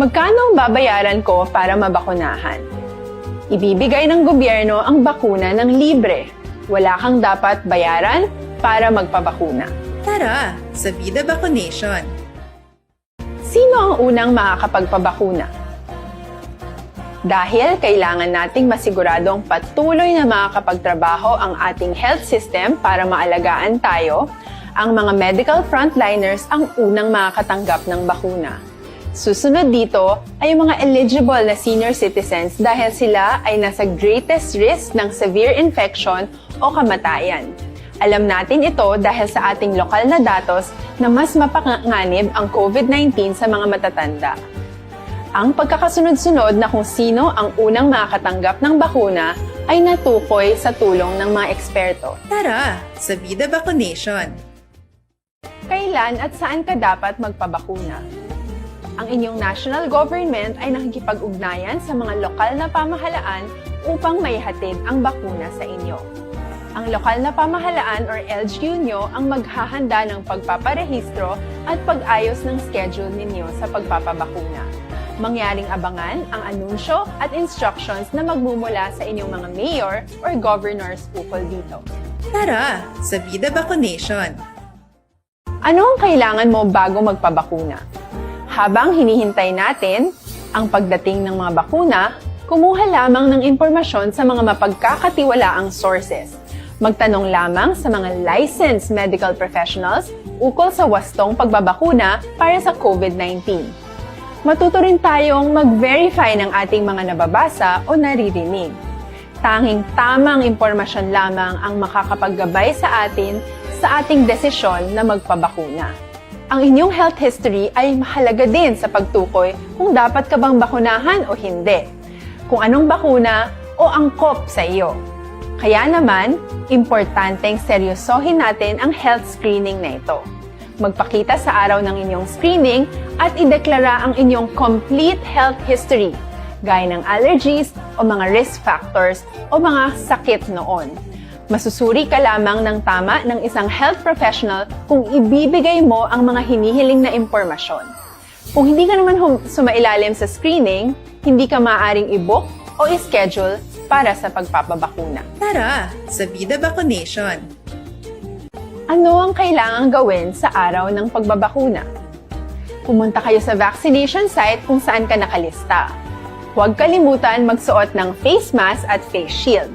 Magkano ang babayaran ko para mabakunahan? Ibibigay ng gobyerno ang bakuna ng libre. Wala kang dapat bayaran para magpabakuna. Tara, sa Vida Vaccination! Sino ang unang makakapagpabakuna? Dahil kailangan nating masiguradong patuloy na makakapagtrabaho ang ating health system para maalagaan tayo, ang mga medical frontliners ang unang makakatanggap ng bakuna. Susunod dito ay ang mga eligible na senior citizens dahil sila ay nasa greatest risk ng severe infection o kamatayan. Alam natin ito dahil sa ating lokal na datos na mas mapanganib ang COVID nineteen sa mga matatanda. Ang pagkakasunod-sunod na kung sino ang unang makakatanggap ng bakuna ay natukoy sa tulong ng mga eksperto. Tara, sa Vida Vaccination! Kailan at saan ka dapat magpabakuna? Ang inyong national government ay nakikipag-ugnayan sa mga lokal na pamahalaan upang maihatid ang bakuna sa inyo. Ang lokal na pamahalaan or L G U nyo ang maghahanda ng pagpaparehistro at pag-ayos ng schedule ninyo sa pagpapabakuna. Mangyaring abangan ang anunsyo at instructions na magmumula sa inyong mga mayor or governors ukol dito. Tara, sa Vida Vaccination! Ano ang kailangan mo bago magpabakuna? Habang hinihintay natin ang pagdating ng mga bakuna, kumuha lamang ng impormasyon sa mga mapagkakatiwalaang sources. Magtanong lamang sa mga licensed medical professionals ukol sa wastong pagbabakuna para sa COVID nineteen. Matuto rin tayong mag-verify ng ating mga nababasa o naririnig. Tanging tamang impormasyon lamang ang makakapaggabay sa atin sa ating desisyon na magpabakuna. Ang inyong health history ay mahalaga din sa pagtukoy kung dapat ka bang bakunahan o hindi, kung anong bakuna o angkop sa iyo. Kaya naman, importanteng seryosohin natin ang health screening na ito. Magpakita sa araw ng inyong screening at ideklara ang inyong complete health history, gaya ng allergies o mga risk factors o mga sakit noon. Masusuri ka lamang ng tama ng isang health professional kung ibibigay mo ang mga hinihiling na impormasyon. Kung hindi ka naman hum- sumailalim sa screening, hindi ka maaaring i-book o i-schedule para sa pagpapabakuna. Tara sa Vida Vaccination! Ano ang kailangang gawin sa araw ng pagbabakuna? Pumunta kayo sa vaccination site kung saan ka nakalista. Huwag kalimutan magsuot ng face mask at face shield.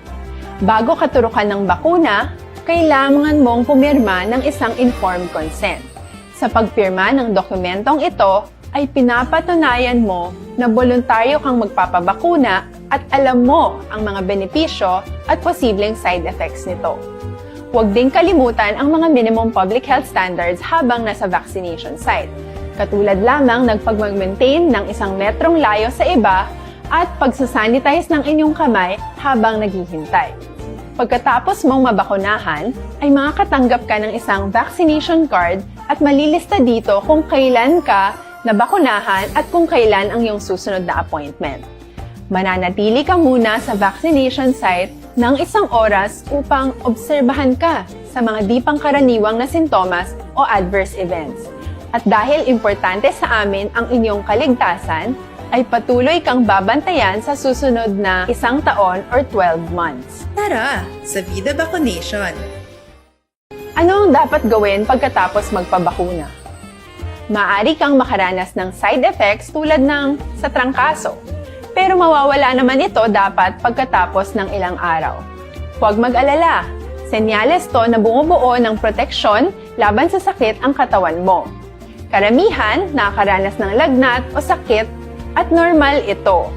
Bago katurukan ng bakuna, kailangan mong pumirma ng isang informed consent. Sa pagpirma ng dokumentong ito, ay pinapatunayan mo na boluntaryo kang magpapabakuna at alam mo ang mga benepisyo at posibleng side effects nito. Huwag ding kalimutan ang mga minimum public health standards habang nasa vaccination site, katulad lamang ng pagmag-maintain ng isang metrong layo sa iba at pagsasanitize ng inyong kamay habang naghihintay. Pagkatapos mong mabakunahan, ay makakatanggap ka ng isang vaccination card at malilista dito kung kailan ka nabakunahan at kung kailan ang iyong susunod na appointment. Mananatili ka muna sa vaccination site ng isang oras upang obserbahan ka sa mga di pangkaraniwang na sintomas o adverse events. At dahil importante sa amin ang inyong kaligtasan, ay patuloy kang babantayan sa susunod na isang taon or twelve months. Tara sa Vida Vaccination! Ano ang dapat gawin pagkatapos magpabakuna? Maaari kang makaranas ng side effects tulad ng sa trangkaso, pero mawawala naman ito dapat pagkatapos ng ilang araw. Huwag mag-alala, senyales to na bumubuo ng proteksyon laban sa sakit ang katawan mo. Karamihan nakakaranas ng lagnat o sakit at normal ito.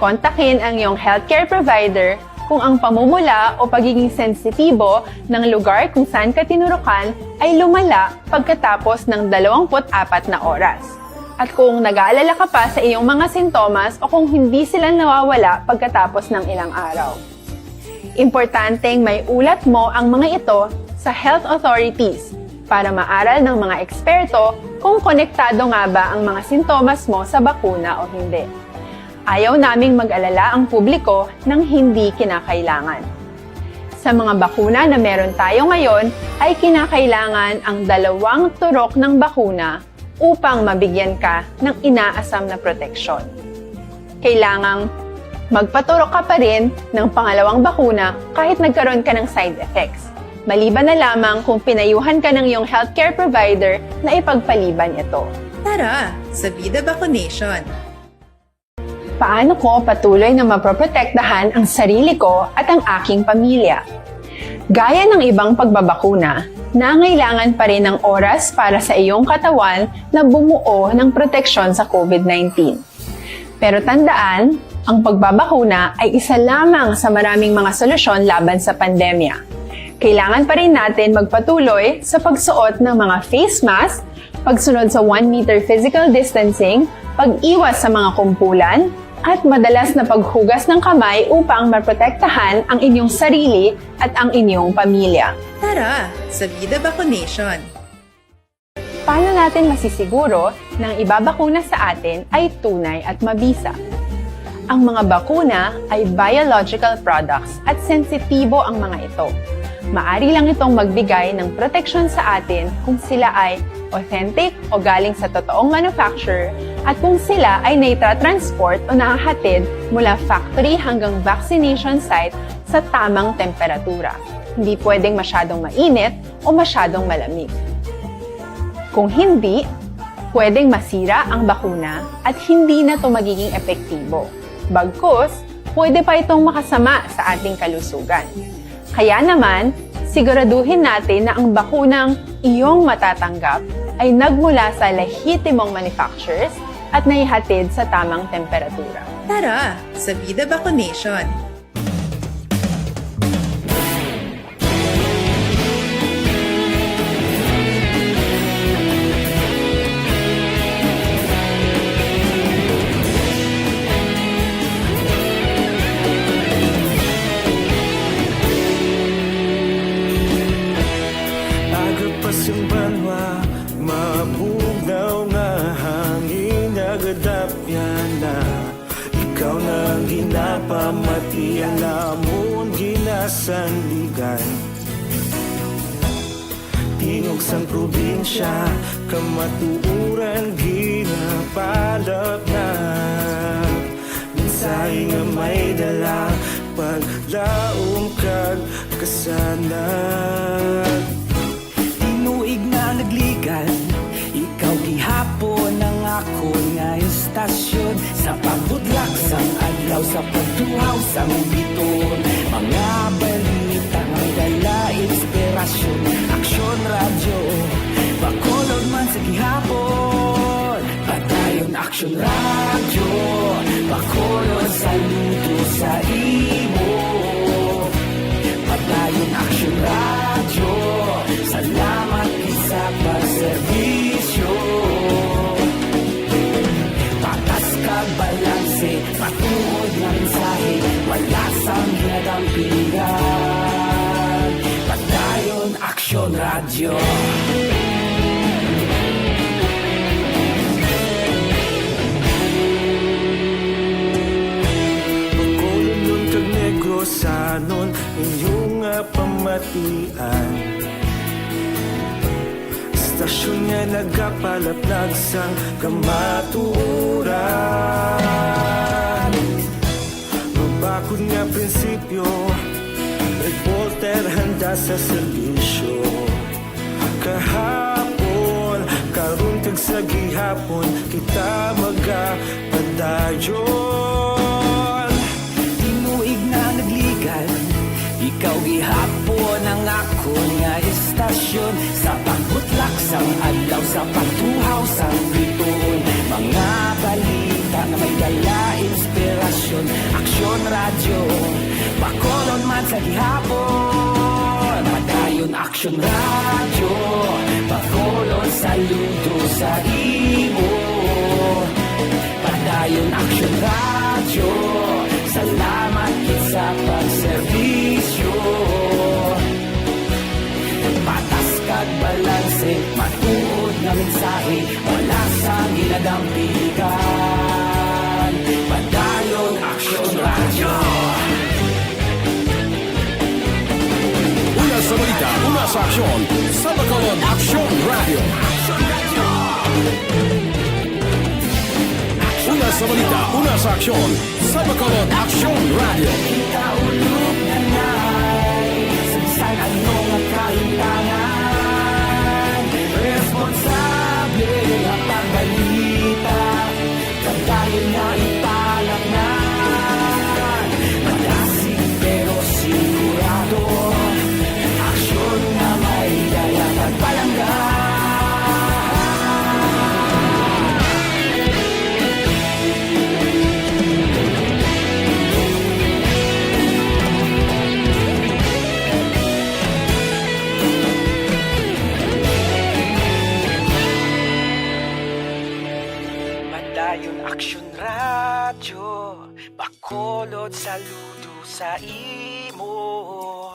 Kontakin ang iyong healthcare provider kung ang pamumula o pagiging sensitibo ng lugar kung saan ka tinurukan ay lumala pagkatapos ng dalawampu't apat na oras. At kung nag-aalala ka pa sa iyong mga sintomas o kung hindi sila nawawala pagkatapos ng ilang araw. Importanteng maiulat mo ang mga ito sa health authorities para maaral ng mga eksperto kung konektado nga ba ang mga sintomas mo sa bakuna o hindi. Ayaw naming mag-alala ang publiko ng hindi kinakailangan. Sa mga bakuna na meron tayo ngayon, ay kinakailangan ang dalawang turok ng bakuna upang mabigyan ka ng inaasam na proteksyon. Kailangang magpaturok ka pa rin ng pangalawang bakuna kahit nagkaroon ka ng side effects, maliban na lamang kung pinayuhan ka ng iyong healthcare provider na ipagpaliban ito. Tara sa Vida Vaccination! Paano ko patuloy na maproprotektahan ang sarili ko at ang aking pamilya? Gaya ng ibang pagbabakuna, nangailangan pa rin ng oras para sa iyong katawan na bumuo ng proteksyon sa COVID nineteen. Pero tandaan, ang pagbabakuna ay isa lamang sa maraming mga solusyon laban sa pandemya. Kailangan pa rin natin magpatuloy sa pagsuot ng mga face mask, pagsunod sa one meter physical distancing, pag-iwas sa mga kumpulan, at madalas na paghugas ng kamay upang maprotektahan ang inyong sarili at ang inyong pamilya. Tara sa Vida Vaccination! Paano natin masisiguro na ang ibabakuna sa atin ay tunay at mabisa? Ang mga bakuna ay biological products at sensitibo ang mga ito. Maari lang itong magbigay ng proteksyon sa atin kung sila ay authentic o galing sa totoong manufacturer at kung sila ay naitratransport o nahahatid mula factory hanggang vaccination site sa tamang temperatura. Hindi pwedeng masyadong mainit o masyadong malamig. Kung hindi, pwedeng masira ang bakuna at hindi na ito magiging epektibo. Bagkus, pwede pa itong makasama sa ating kalusugan. Kaya naman, siguraduhin natin na ang bakunang iyong matatanggap ay nagmula sa lehitimong manufacturers at naihatid sa tamang temperatura. Tara sa Vida Vaccination! sanligan. Tingog sang probinsya, kamatuoran ginapalapnag. Mensahe nga may dala, paglaom kag kasanag. Tinuig na nagligan, ikaw gihapon ang akon nga istasyon. Sa pagbutlak sang adlaw, sa pagtuhaw sang biton, mga balita nga may dala inspirasyon. Aksyon Radyo, Bacolod man sa gihapon. Padayon Aksyon Radyo, Bacolod, saludo sa imo. Padayon Aksyon Radyo, salamat gid sa pagserbisyo. Patas kag balanse, matuod nga mensahe, wala sang ginadampigan. Padayon Aksyon Radyo. Bacolodnon kag Negrosanon, inyo nga pamatian. Istasyon nga nagapalaplag sang kamatuoran. Mabakod nga prinsipyo, reporter handa sa serbisyo. Kahapon, karon kag sa gihapon, kita magapadayon. Tinuig na nagligan, ikaw gihapon ang akon nga istasyon. Sa pagbutlak sang adlaw, sa pagtuhaw sang bituon, mga balita nga may dala inspirasyon. Aksyon Radyo, Bacolod man sa gihapon. Padayon Aksyon Radyo, Bacolod, saludo sa imo. Padayon Aksyon Radyo, salamat gid sa pagserbisyo. Patas kag balanse, matuod nga mensahe, wala sang ginadampigan. Padayon Aksyon Radyo. Una sa balita, una sa aksyon, sa Bacolod Aksyon Radyo. Una sa balita, una sa aksyon, sa Bacolod Aksyon Radyo. Kita ulog na nay, sa bisan ano nga kahimtangan, responsable nga pagbalita, kag dayon nga ipalapngan. Madasig pero sigurado, aksyon nga may dala pagpalangga. Padayon Aksyon Radyo, Bacolod, saludo sa imo.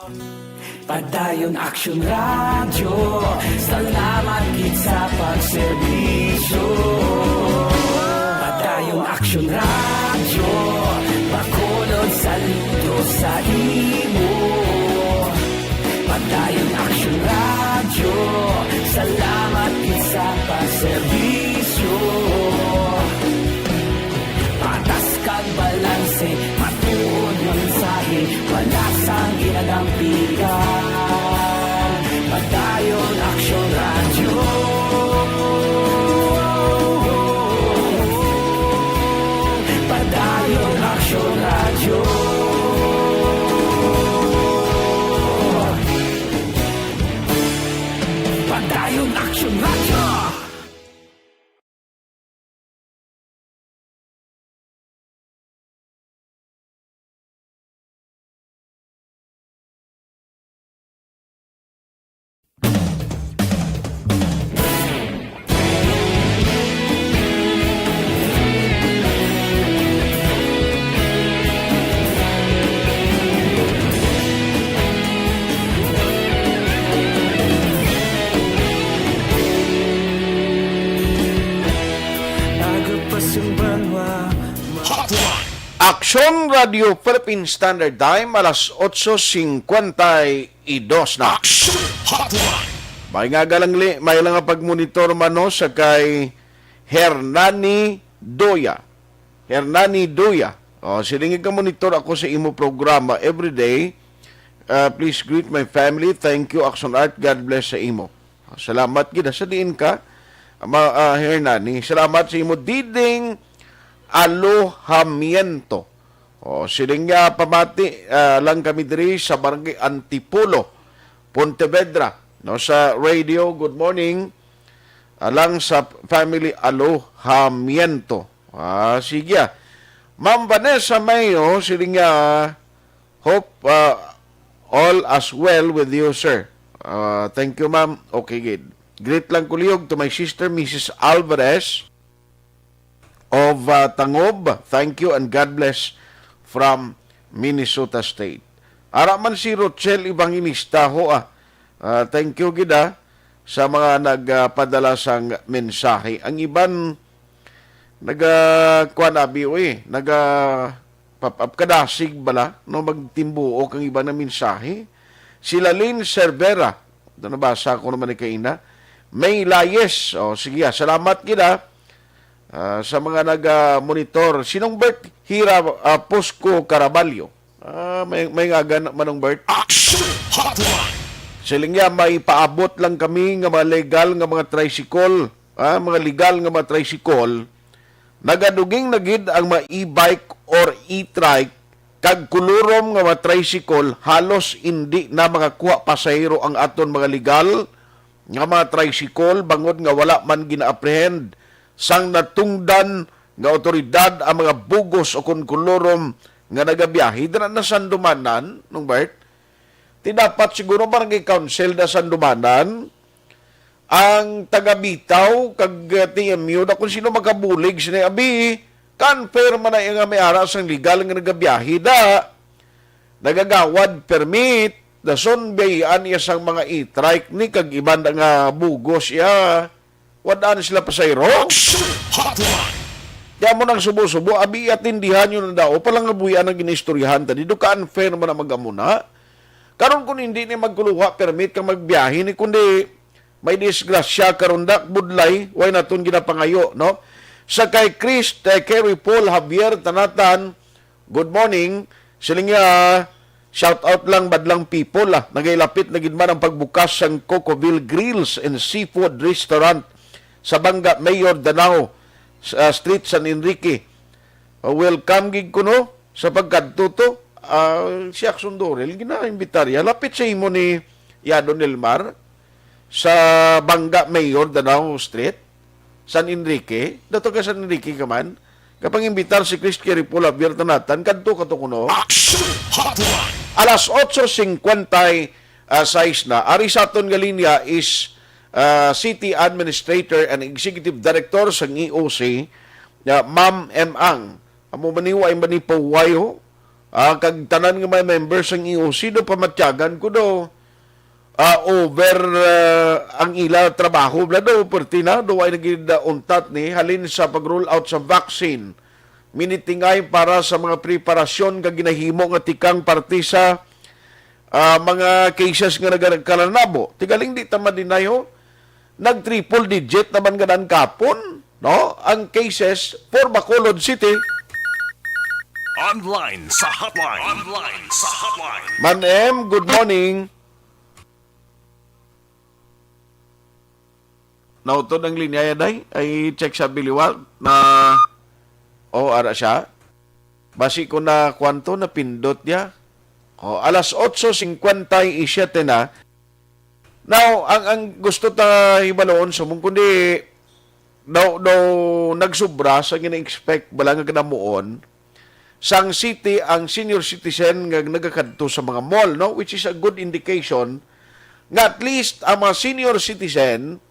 Padayon Aksyon Radyo, salamat gid sa pagserbisyo. Padayon Aksyon Radyo, Bacolod, saludo sa imo. Padayon Aksyon Radyo, salamat gid sa pagserbisyo. Patas kag balanse, matuod nga mensahe, wala sang ginadampigan. Padayon Aksyon Radyo. Padayon Aksyon Radyo. Padayon Aksyon Radyo. Son Radio Philippine Standard Time, alas otso cincuenta y dos na. Action Hotline. May nga galang li, may lang nga pagmonitor man, no, sa kay Hernani Doya. Hernani Doya. Oh, siling ka monitor ako sa imo programa every day. Uh, please greet my family. Thank you, Action Art. God bless sa imo. Salamat gid sa diin ka, ma, ah, Hernani. Salamat sa imo, Diding Alohamiento. O, siling nga pamati, ah, lang kami diri sa Barangay Antipolo, Pontevedra, no, sa radio. Good morning. Ah, lang sa family Alohamiento. Ah, sige, ah. Ma'am Vanessa Mayo, siling nga, hope, ah, all as well with you, sir. Ah, thank you, ma'am. Okay, good. Greet lang ko lihog to my sister, Missus Alvarez of, ah, Tangob. Thank you and God bless from Minnesota State. Ara man si Rochelle Evangelista, ho, ah. Ah, thank you gid, ah, sa mga nagpadala sang mensahe. Ang iban naga, kuan, abi, uy, naga pop up, kadasig bala, no, magtimbuok ang iban nga mensahe. Si Lalin Cervera, ito, nabasa ko naman ni kaina. May Layes, o, sige, ah, salamat gid, ah, ah, sa mga nag-, ah, monitor. Sinong Bert? Hira, ah, Posco Caraballo. Ah, may, may nga gana, Manong Bert. Action Hotline. Siling niya, may paabot lang kami nga mga legal nga mga tricycle, ah, mga legal nga mga tricycle. Nagaduging na gid ang mga e-bike or e-trike, kag kulurom nga mga tricycle halos indi na makakuha pasahero ang aton mga legal nga mga tricycle, bangod nga wala man gina-apprehend sang natungdan nga awtoridad ang mga bugos o kon kulurom nga nagabiyahe dira na Sandumanan, Nong Bert. Ti dapat siguro Barangay Council na Sandumanan ang tagabitaw kag, uh, T M U na kung sino makabulig sini. Abi, ka-unfair man na nga may ara sang legal nga nagabiyahe da, nagagawad permit, dason biyayaan iya sang mga e-trike ni kag iban na nga bugos iya. Wad-an sila pasayro. Action Hotline. Kaya mo nang subo-subo, abi, atindihan nyo na daw. Palangabuyan ang ginaistoryahan ta. Dito ka-unfair man na mag-amuna. Karon kung hindi ni magkuluha, permit ka magbiyahe ni, kundi may disgrasya karon da, budlay, way naton ginapangayo, no? Sa kay Chris, kay Kerry Paul, Javier, Tanatan, good morning. Siling niya, shout out lang, madlang people, ah. Nagailapit na gid man ang pagbukas sang Cocoville Grills and Seafood Restaurant sa Banga Mayor Danao, sa Street San Enrique. Ah, welcome gid kuno sa pagkadto to. Ah, si Axon Dorel, ginaimbitar ya. Lapit sa imo ni Yadon Elmar sa Banga Mayor Danao Street, San Enrique. Dato ka San Enrique ka man. Kapangimbitar si Chris Kerry Paul Javier Tanatan, kadto ka to kuno. Action Hotline. Alas otso cincuenta y seis na. Ari sa aton nga linya is, ah, City Administrator and Executive Director sang E O C, ah, Ma'am M. Ang. Amo man ni, wa man ni pahuway, ho. Ah, kag tanan nga mga members sang E O C, do pamatyagan ko do, ah, over, ah, ang ila trabaho bala do, perti na, do ay nagid, ah, untat ni, halin sa pag-roll out sa vaccine. Minitingay para sa mga preparasyon nga ginahimo nga tikang parte sa, ah, mga cases nga nagkalanabo. Tigaling di ta madinay, ho. Nag-triple digit naman nga dan kapon, no? Ang cases for Bacolod City. Online sa hotline. Online sa hotline. Man M, good morning. Nautod ang linya ya, day. Ay, check sa biliwag na, oh, ara siya. Basi ko na kwanto, napindot niya. Oh, alas otso cincuenta y siete na. Now, ang, ang gusto ta hibaluon sa mong kundi daw, daw nagsubra sa gina-expect bala nga kanamuon sang city ang senior citizen nga nagakadto sa mga mall, no? Which is a good indication nga at least ang mga senior citizen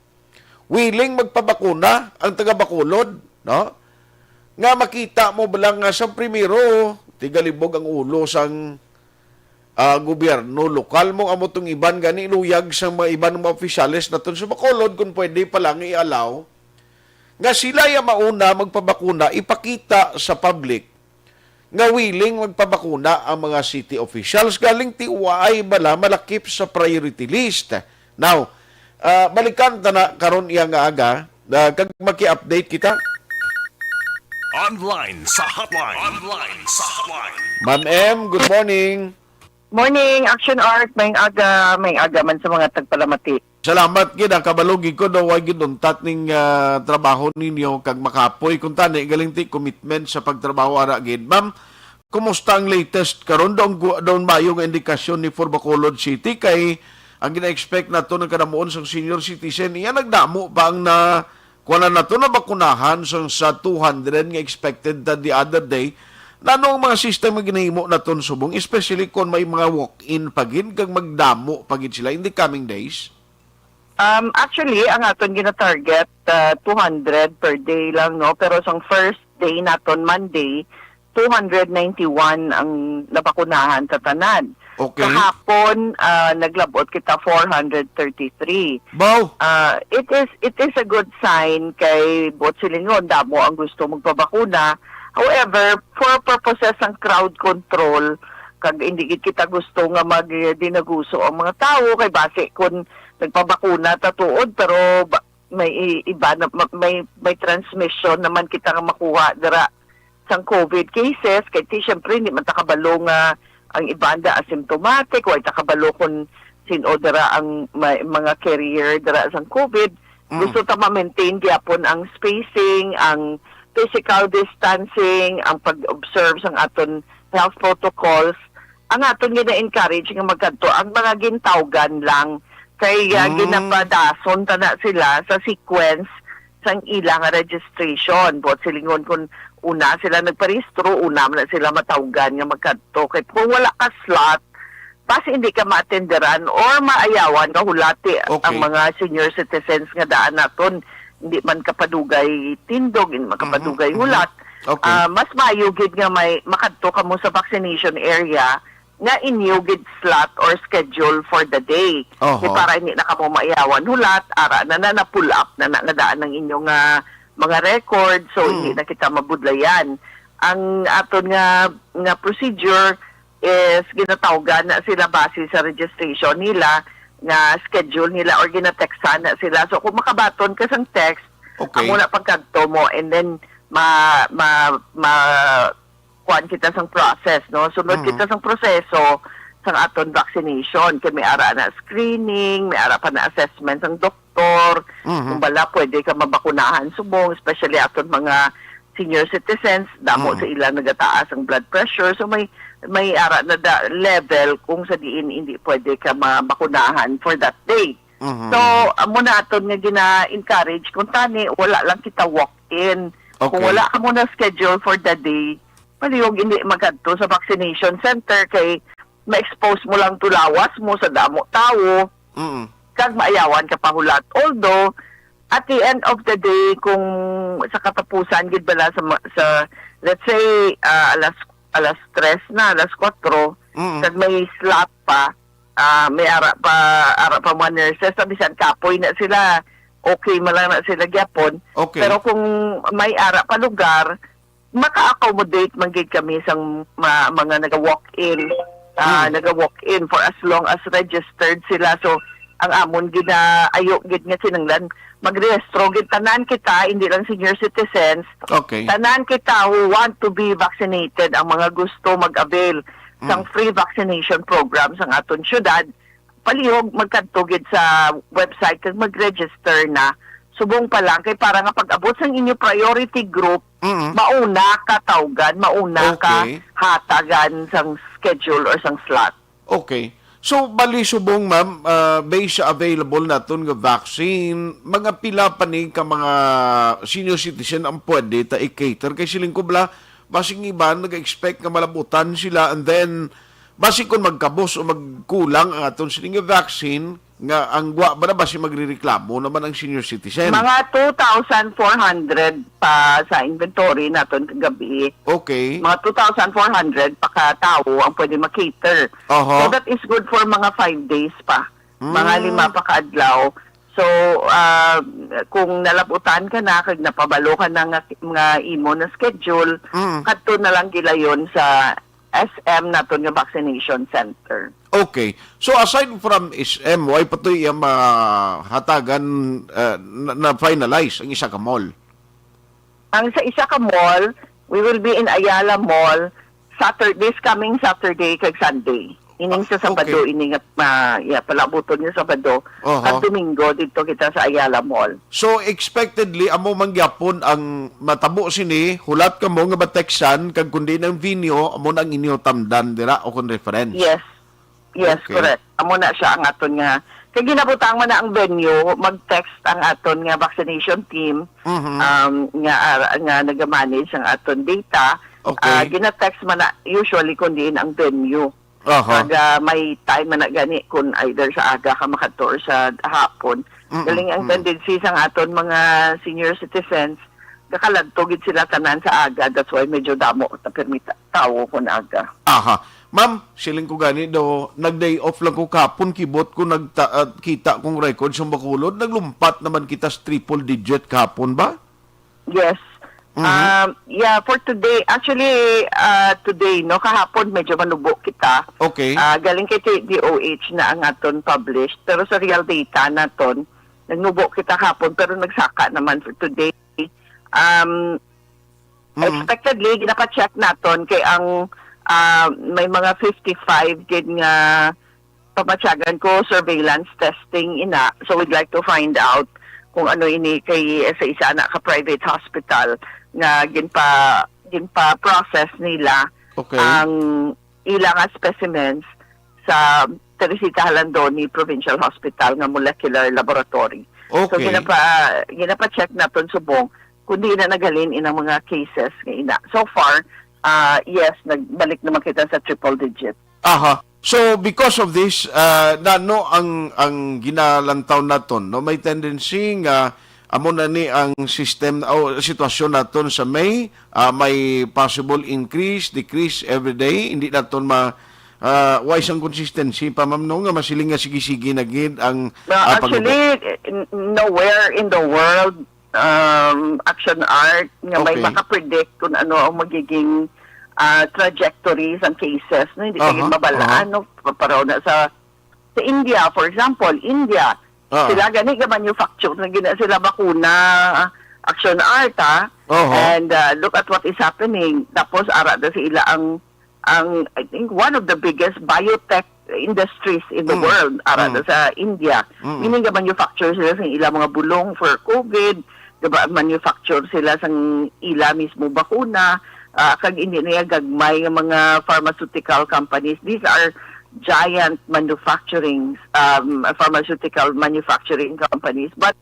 willing magpabakuna, ang taga Bacolod, no? Nga makita mo bala nga sa primero, tigalibog ang ulo sang, ah, gobyerno lokal mo, amo tong iban gani luyag sa mga iban nga mga opisyales naton sa Bacolod, kung pwede pa lang i-allow nga sila ya mauna magpabakuna, ipakita sa public nga willing magpabakuna ang mga city officials, galing ti waay bala malakip sa priority list. Now, ah, balikan ta na karon iya nga aga, ah, kag maki-update kita. Online sa hotline. Online sa hotline. Ma'am M, good morning. Morning, Action Art. May aga, may aga man sa mga tagpalamati. Salamat gid, ah, kabalo gid ko daw way gid untat ning, ah, trabaho ninyo kag makapoy kun tani galing ti commitment sa pagtrabaho ara gid. Ma'am, kumusta ang latest karon? Daw gu-, daw maayo nga indikasyon ni for Bacolod City kay ang gina-expect nato ng kadamuon sang senior citizen, iya nagdamo pa ang na kuha na nato na bakunahan sang sa two hundred nga expected ta the other day. Nano ang mga system nga ginahimo naton subong, especially kon may mga walk-in pa gid kag magdamo pa gid sila in the coming days? Um, actually, ang aton gina-target, uh, two hundred per day lang, no? Pero sang first day naton, Monday, two hundred ninety-one ang nabakunahan sa tanan. Okay. Kahapon, ah, naglabot kita four hundred thirty-three. Wow! Ah, it is, it is a good sign kay buot silingon, damo ang gusto magpabakuna. However, for purposes ng crowd control, kag hindi gid kita gusto nga magdinaguso ang mga tawo, kay basi kun nagpabakuna ta tuod, pero ba-, may i-, iba na, ma-, may, may transmission naman kita nga makuha dira sang COVID cases, kay ti, syempre, hindi man ta kabalo nga ang iba anda asymptomatic, way ta kabalo kung sin-o dira ang may, mga carrier dira sang COVID. Mm. Gusto ta ma-maintain gyapon ang spacing, ang physical distancing, ang pag-observe sang aton health protocols. Ang aton gina-encourage nga magkadto ang mga gintawgan lang, kay, ah, Mm. ginapadason ta na sila sa sequence sang ila nga registration. Buot silingon, kung una sila nagparehistro, una man na sila matawgan nga magkadto. Kay kung wala ka slot, basi hindi ka maatenderan or maayawan nga hulati Okay. ang mga senior citizens nga daan naton. Hindi man kapadugay tindog, hindi man Mhm, kapadugay mhm. hulat. Okay. Ah, mas maayo gid nga may makadto kamo sa vaccination area nga inyo gid slot or schedule for the day. Oho. Kay para hindi na kamo maayawan hulat, ara na na, na-pull up na na nga daan ang inyo nga mga record, so Mm. hindi na kita mabudlayan. Ang aton nga, nga procedure is ginatawgan na sila base sa registration nila, nga schedule nila or ginatextan na sila. So kung makabaton ka sang text, Okay. amo na pagkadto mo, and then ma, ma, ma, kuan kita sang process, no? Sunod Mhm. kita sang proseso sang aton vaccination. Kay may ara na screening, may ara pa na assessment sang doktor. Mhm. Kung bala, pwede ka mabakunahan subong, especially aton mga senior citizens, damo Mhm. sa ila nagataas ang blood pressure. So may, may ara na da level kung sa diin hindi pwede ka mabakunahan for that day. Mhm. So, amo na aton nga gina-encourage kung tani, wala lang kita walk-in. Kung Okay. wala ka mo na schedule for the day, palihog hindi magkadto sa vaccination center kay ma-expose mo lang to lawas mo sa damo tawo, Mm. kag maayawan ka pahulat. Although, at the end of the day, kung sa katapusan gid bala sa ma-, sa, let's say, ah, alas, alas tres na, alas kuwatro, Mm. kag may slot pa, ah, may ara pa, ara pa mga nurses, sa bisan kapoy na sila, okay man lang na sila gyapon. Okay. Pero kung may ara pa lugar, maka-accommodate man gid kami sang ma-, mga naga-walk-in, ah, Hmm. naga-walk-in for as long as registered sila. So, ang amon ginaayo gid nga kinahanglan, magrehistro gid tanan kita, hindi lang senior citizens. Okay. Tanan kita who want to be vaccinated, ang mga gusto mag-avail sang Hmm. free vaccination program sang aton syudad, palihog magkadto gid sa website kag mag-register na. Subong pa lang, kay para nga pag-abot sang inyo priority group, Mm. mauna ka tawgan, mauna ka Okay. hatagan sang schedule or sang slot. Okay. So, bali subong, ma'am, ah, based sa available naton nga vaccine, mga pila pa ni ka mga senior citizen ang pwede ta i-cater? Kay siling ko bala, basing iban nag-expect nga malabutan sila, and then, basi kung magkabos o magkulang ang aton sining nga vaccine, nga ang gwa ba na basi magrereklamo naman ang senior citizen? Mga two thousand four hundred pa sa inventory naton kagabi. Okay. Mga two thousand four hundred pa ka tawo ang pwede ma-cater. Aha. So that is good for mga five days pa. Mga Mm. lima pa ka adlaw. So, ah, kung nalabutan ka na, kag napabalo ka na nga, nga imo na schedule, Mm. kadto na lang gilayon sa S M naton nga vaccination center. Okay. So, aside from S M, why pa to iya mahatagan, ah, na, na-finalize ang isa ka mall? Ang sa isa ka mall, we will be in Ayala Mall Saturday, this coming Saturday kag Sunday. Ining sa Ah, Sabado, okay. Ini nga, ah, yeah, palabuton nga Sabado, Oho. Kag Domingo dito kita sa Ayala Mall. So, expectedly, amo man gyapon ang matabo sini, hulat kamo nga matextan, kag kundi ng venue, amo na ang inyo tamdan dira o kon reference. Yes. Yes, Okay. correct. Amo na siya ang aton nga. Kay ginabutang man na ang venue, mag-text ang aton nga vaccination team, Mhm. um, nga, ah, nga nagamanage ang aton data. Okay. Ah, gina-text man na usually kung diin ang venue. Aha. Pag, ah, may time man na gani kung either sa aga ka makadto or sa hapon. Mm-mm, Galing ang mm. tendency sang aton mga senior citizens, gakaladto gid sila tanan sa aga. That's why medyo damo ta permi ta-, tawo kun aga. Aha. Ma'am, siling ko gani do, nag-day off lang ko kahapon, kibot ko nagta-, ah, kita kong record sa Bacolod, naglumpat naman kita sa triple digit kahapon ba? Yes. Mhm. Um, yeah, for today, actually, ah, today, no, kahapon medyo manubo kita. Okay. Ah, galing kay D O H na ang aton published, pero sa real data naton, nagnubo kita kahapon, pero nagsaka naman for today. Um, Mhm. Expectedly, ginapa-check naton kay ang, ah, may mga fifty-five gid nga pamatyagan ko surveillance testing ina. So we'd like to find out kung ano ini kay sa isa na ka private hospital nga ginpa-, ginpa-process nila Okay. ang ila nga specimens sa Teresita Jalandoni Provincial Hospital nga molecular laboratory. So Okay. ginapa-, ginapa-check naton subong kung diin na naghalin inang mga cases nga ina. So far, ah, yes, nagbalik naman kita sa triple digit. Aha. So, because of this, ah, nano ang, ang ginalantaw naton, no? May tendency nga amo na ni ang system o sitwasyon naton sa May, ah, may possible increase, decrease every day. Hindi naton ma-, ah, way sang consistency pa, ma'am, no, nga masiling nga sige-sige na gid ang, No, ah, paglubo. actually, n-, nowhere in the world, um, Action Art nga may Okay. makapredict kung ano ang magiging, ah, trajectory sang cases, no? Hindi kayo Aha, mabalaan, aha. no? Pa-, pareho na sa, sa India, for example, India, Ah. sila gani ga-manufacture na gina sila bakuna, Action Art, ha? Aha. And, ah, look at what is happening. Tapos, ara na sa ila ang, ang, I think, one of the biggest biotech industries in the Mm, world, ara mm. na sa India. Mm. Meaning, ga-manufacture sila sa ila mga bulong for COVID, diba, manufacture sila sang ila mismo bakuna, ah, kag hindi niya gagmay nga mga pharmaceutical companies. These are giant manufacturing, um, pharmaceutical manufacturing companies. But,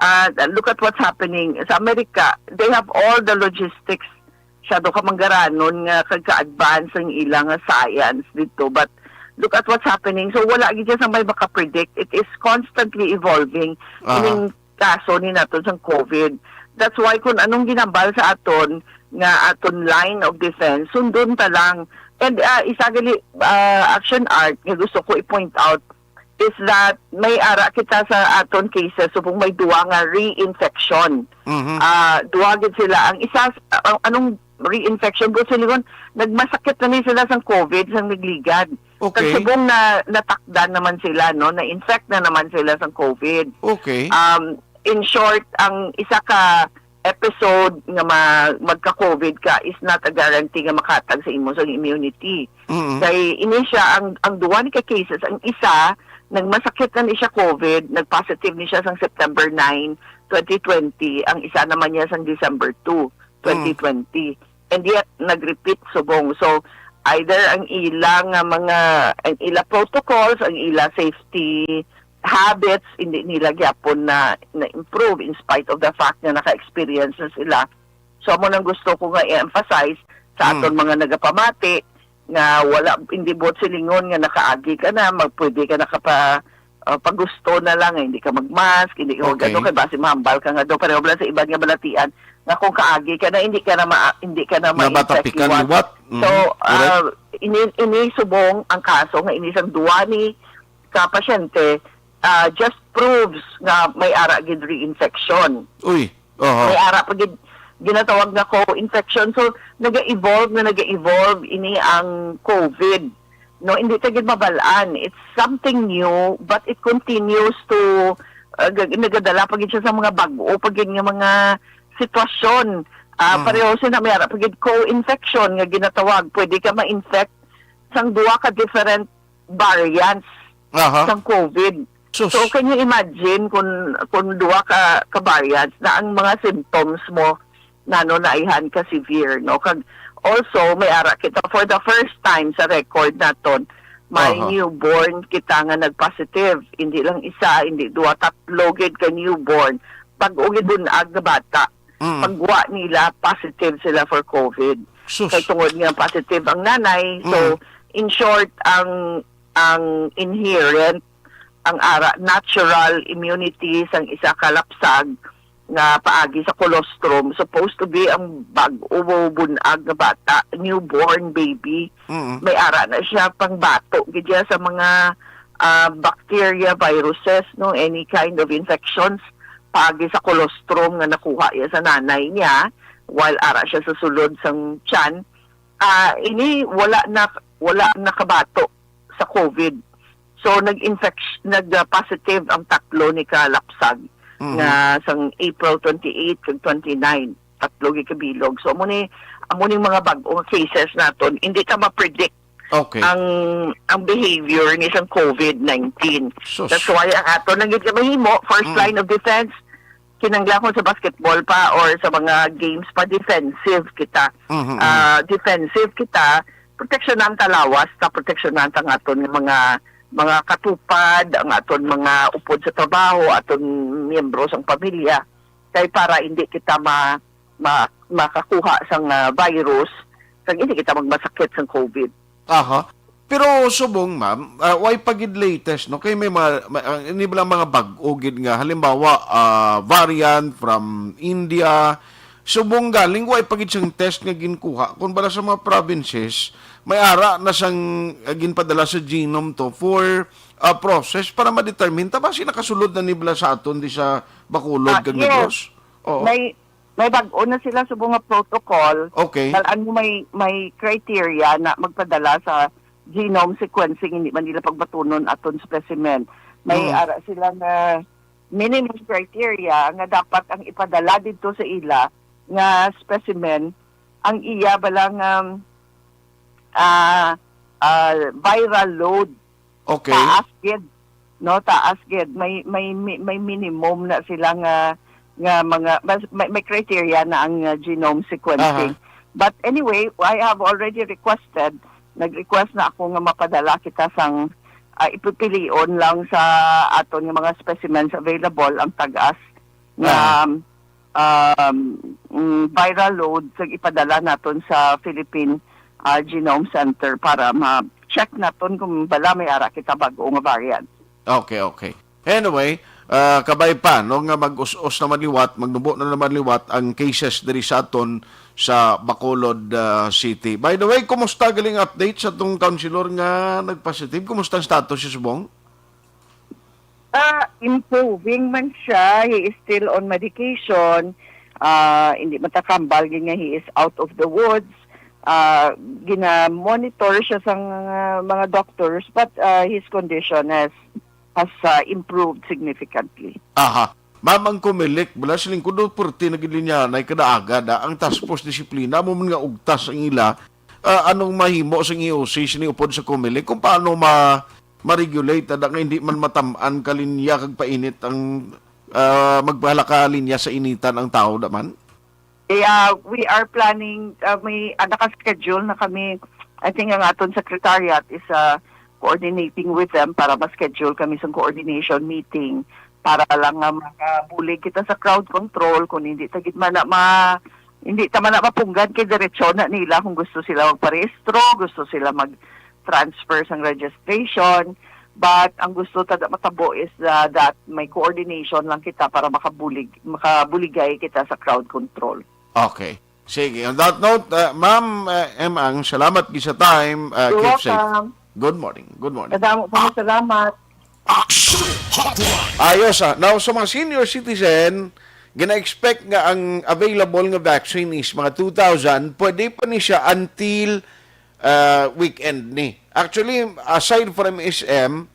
uh, look at what's happening sa America. They have all the logistics, masyado ka manggaranon nga kag ka-advance ang ilang science dito. But look at what's happening. So, wala gid siya sa may makapredict. It is constantly evolving. Aha. Ining kaso ni naton sang COVID. That's why kung anong ginambal sa aton nga aton line of defense, sundon ta lang. And, ah, isa gali, ah, Action Art nga gusto ko i-point out is that may ara kita sa aton cases subong may duwa nga reinfection. Mhm. Ah, duwa gid sila. Ang isa, ang, anong reinfection, Boss Silingon, nagmasakit na ni sila sang COVID sang nagligad. Okay. Kag subong na natakdan naman sila, no? Na-infect na naman sila sang COVID. Okay. Um, in short, ang isa ka episode nga ma-, magka-COVID ka is not a guarantee nga makatag sa imo sang immunity. Mm. Kay ini siya, ang, ang duwa ni ka cases, ang isa, nagmasakit na ni siya COVID, nag-positive ni siya sang September nine, twenty twenty, ang isa naman niya sang December two, Mm. twenty twenty. And yet, nag-repeat subong. So, either ang ila nga mga, ang ila protocols, ang ila safety habits, hindi nila gyapon na, na-improve in spite of the fact nga naka-experience na sila. So, amo nang gusto ko nga i-emphasize sa Mm. aton mga nagapamati nga wala, hindi buot silingon nga nakaagi ka na, mag-, pwede ka na kapa-, ah, pagusto na lang, eh, hindi ka mag-mask, hindi ka mag-, Okay. ano, kay basi mahambal ka nga do. Pareho bala sa iban nga balatian, nga kung kaagi ka na, hindi ka na ma-, hindi ka na Nga ma-infect matapikan liwat. liwat. So, Mhm. Correct. ah, ini, ini subong ang kaso nga ini sang duwa ni ka pasyente, ah, just proves nga may ara gid reinfection. Uy, aha. May ara pa gid ginatawag nga co-infection. So, naga-evolve na naga-evolve ini ang COVID. No, hindi ta gid mabal-an. It's something new, but it continues to, uh, g-, nagadala pa gid siya sa mga bag-o pa gid nga mga sitwasyon. Ah, Mhm. Pareho siya na may ara pa gid co-infection nga ginatawag. Pwede ka ma-infect sang duha ka different variants Aha. sang COVID. Sus. So, can you imagine kung, kung duha ka, ka variants na ang mga symptoms mo nano na ihan ka severe, no? Kag also, may ara kita, for the first time sa record naton, may Aha. newborn kita nga nag-positive. Hindi lang isa, hindi duha, tatlo gid ka newborn. Bag-o gid bun-ag nga bata. Mm. Pagwa nila, positive sila for COVID. Sus. Kay tungod nga positive ang nanay, so, Mm. in short, ang, ang inherent, ang ara, natural immunity sang isa ka lapsag nga paagi sa colostrum, supposed to be ang bag-o bun-ag nga bata, newborn baby. Mm. May ara na siya pangbato gid siya sa mga, ah, bacteria, viruses, no, any kind of infections paagi sa colostrum nga nakuha iya sa nanay niya while ara siya sa sulod sang tiyan. Ah, ini wala na, wala nakabato sa COVID. So, nag-infect, nag-positive ang tatlo ni kalapsag Mhm. nga sang April twenty-eight kag twenty-nine. Tatlo gikabilog. So, amo ni, amo ni mga bag-o nga cases naton. Hindi ta ma-predict Okay. ang, ang behavior ni sang COVID nineteen. Sus. That's why ang ato lang gid nga mahimo, first Mm. line of defense, kinahanglan kung sa basketball pa or sa mga games pa, defensive kita. Mhm, mhm. Ah, defensive kita, proteksyonan ta lawas ta, proteksyonan ta ang aton nga mga, mga katupad, ang aton mga upod sa trabaho, aton miyembro sang pamilya, kay para hindi kita ma-, ma-, makakuha sang, ah, virus, kag hindi kita magmasakit sang COVID. Aha. Pero subong, ma'am, ah, way pa gid latest, no? Kay may mga, ma-, ah, ini bala mga bag-o gid nga, halimbawa, ah, variant from India. Subong galing, way pa gid siyang test nga ginkuha. Kung bala sa mga provinces, may ara na siyang, ah, ginpadala sa genome to for, ah, process para ma-determine ta ba si nakasulod na ni bala sa aton di sa Bacolod Ah, kag yes. Negros? Oo. May, may bag-o na sila subong nga protocol. Okay. Dal-an mo may, may criteria na magpadala sa genome sequencing, hindi man nila pagbatunon aton specimen. May Mm. ara sila nga minimum criteria nga dapat ang ipadala didto sa ila nga specimen, ang iya bala nga, ah, ah, viral load. Okay. Taas gid, no? Taas gid. May, may, may, may minimum na sila nga, nga mga, mas, may, may criteria na ang, uh, genome sequencing. Aha. But anyway, I have already requested, nag-request na ako nga mapadala kita sang, ah, ipipilion lang sa aton nga mga specimens available ang tag-as nga, Aha. um, mm, viral load kag ipadala naton sa Philippine, ah, Genome Center para ma-check naton kung bala may ara kita bag-o nga variant. Okay, okay. Anyway, ah, kabay pa, no, nga mag-us-us naman liwat, magnubo na naman liwat ang cases diri sa aton sa Bacolod, ah, City. By the way, kumusta galing update sa tong councilor nga nagpositive? Kumusta ang status, si Subong? Ah, improving man siya. He is still on medication. Ah, hindi matakambal gid nga he is out of the woods. Ah, gina-monitor siya sa mga, mga doctors, but, ah, his condition has, has, ah, improved significantly. Aha. Ma'am, ang Comelec, bala, siling ko, do, purti na gid linya, nay kadaaga, da, ang task force disiplina, amo man nga ugtas ang ila. Ah, anong mahimo sang E O C sini upod sa Comelec kung paano ma-, ma-regulate, ada nga hindi man matam-an ka linya kag painit ang, ah, magbahala ka linya sa initan ang tao, da man? Yeah, we are planning, uh, may, ah, naka-schedule na kami. I think ang aton secretariat is, uh, coordinating with them para ma-schedule kami sa coordination meeting para lang nga makabulig kita sa crowd control kung hindi ta gid man na ma-, hindi ta man na mapunggan kay diretso na nila kung gusto sila magparehistro, gusto sila mag-transfer sang registration. But ang gusto ta da matabo is, uh, that may coordination lang kita para makabulig, makabuligay kita sa crowd control. Okay. Sige, on that note, uh, Ma'am, uh, M. Ang, salamat gid sa time. Uh, You're keep safe. Welcome. Good morning. Good morning. Kadamo po, salamat. Action Hotline. Ayos, ah. Now, sa mga senior citizen, gina-expect nga ang available nga vaccine is mga two thousand, pwede pa ni siya until, ah, weekend ni. Actually, aside from S M,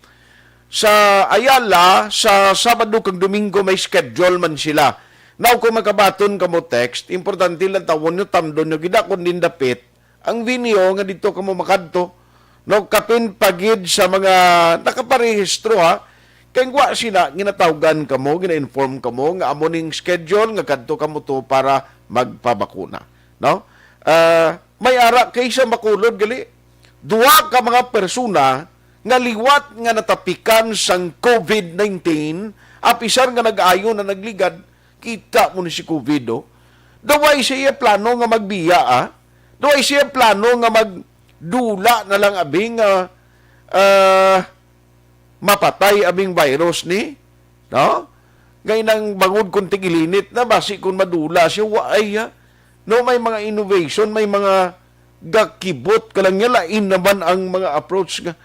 sa Ayala, sa Sabado kag Domingo, may schedule man sila. Now, kung makabaton kamo text, importante lang tawon nyo, tamdon nyo, gidakon din dapit ang venue nga dito kamo makadto, no, kapin pa gid sa mga nakaparehistro, ha, kay wa sila ginatawgan kamo, gina-inform kamo nga amo ning schedule nga kadto kamo to para magpabakuna, no? Ah, may ara kay sa Bacolod gali, duha ka mga persona nga liwat nga natapikan sang covid nineteen, apisar nga nag-ayo na nagligad, kita mo ni si covid, oh. Daway siya plano nga magbiya, ah. Daway siya plano nga magdula na lang abi nga, ah, mapatay abing virus ni, no? Ngay nang bangod kung tigilinit na, basi kung madula siya, wa ay, ah. No, may mga innovation, may mga gakibot ka lang niya, lain naman ang mga approach nga,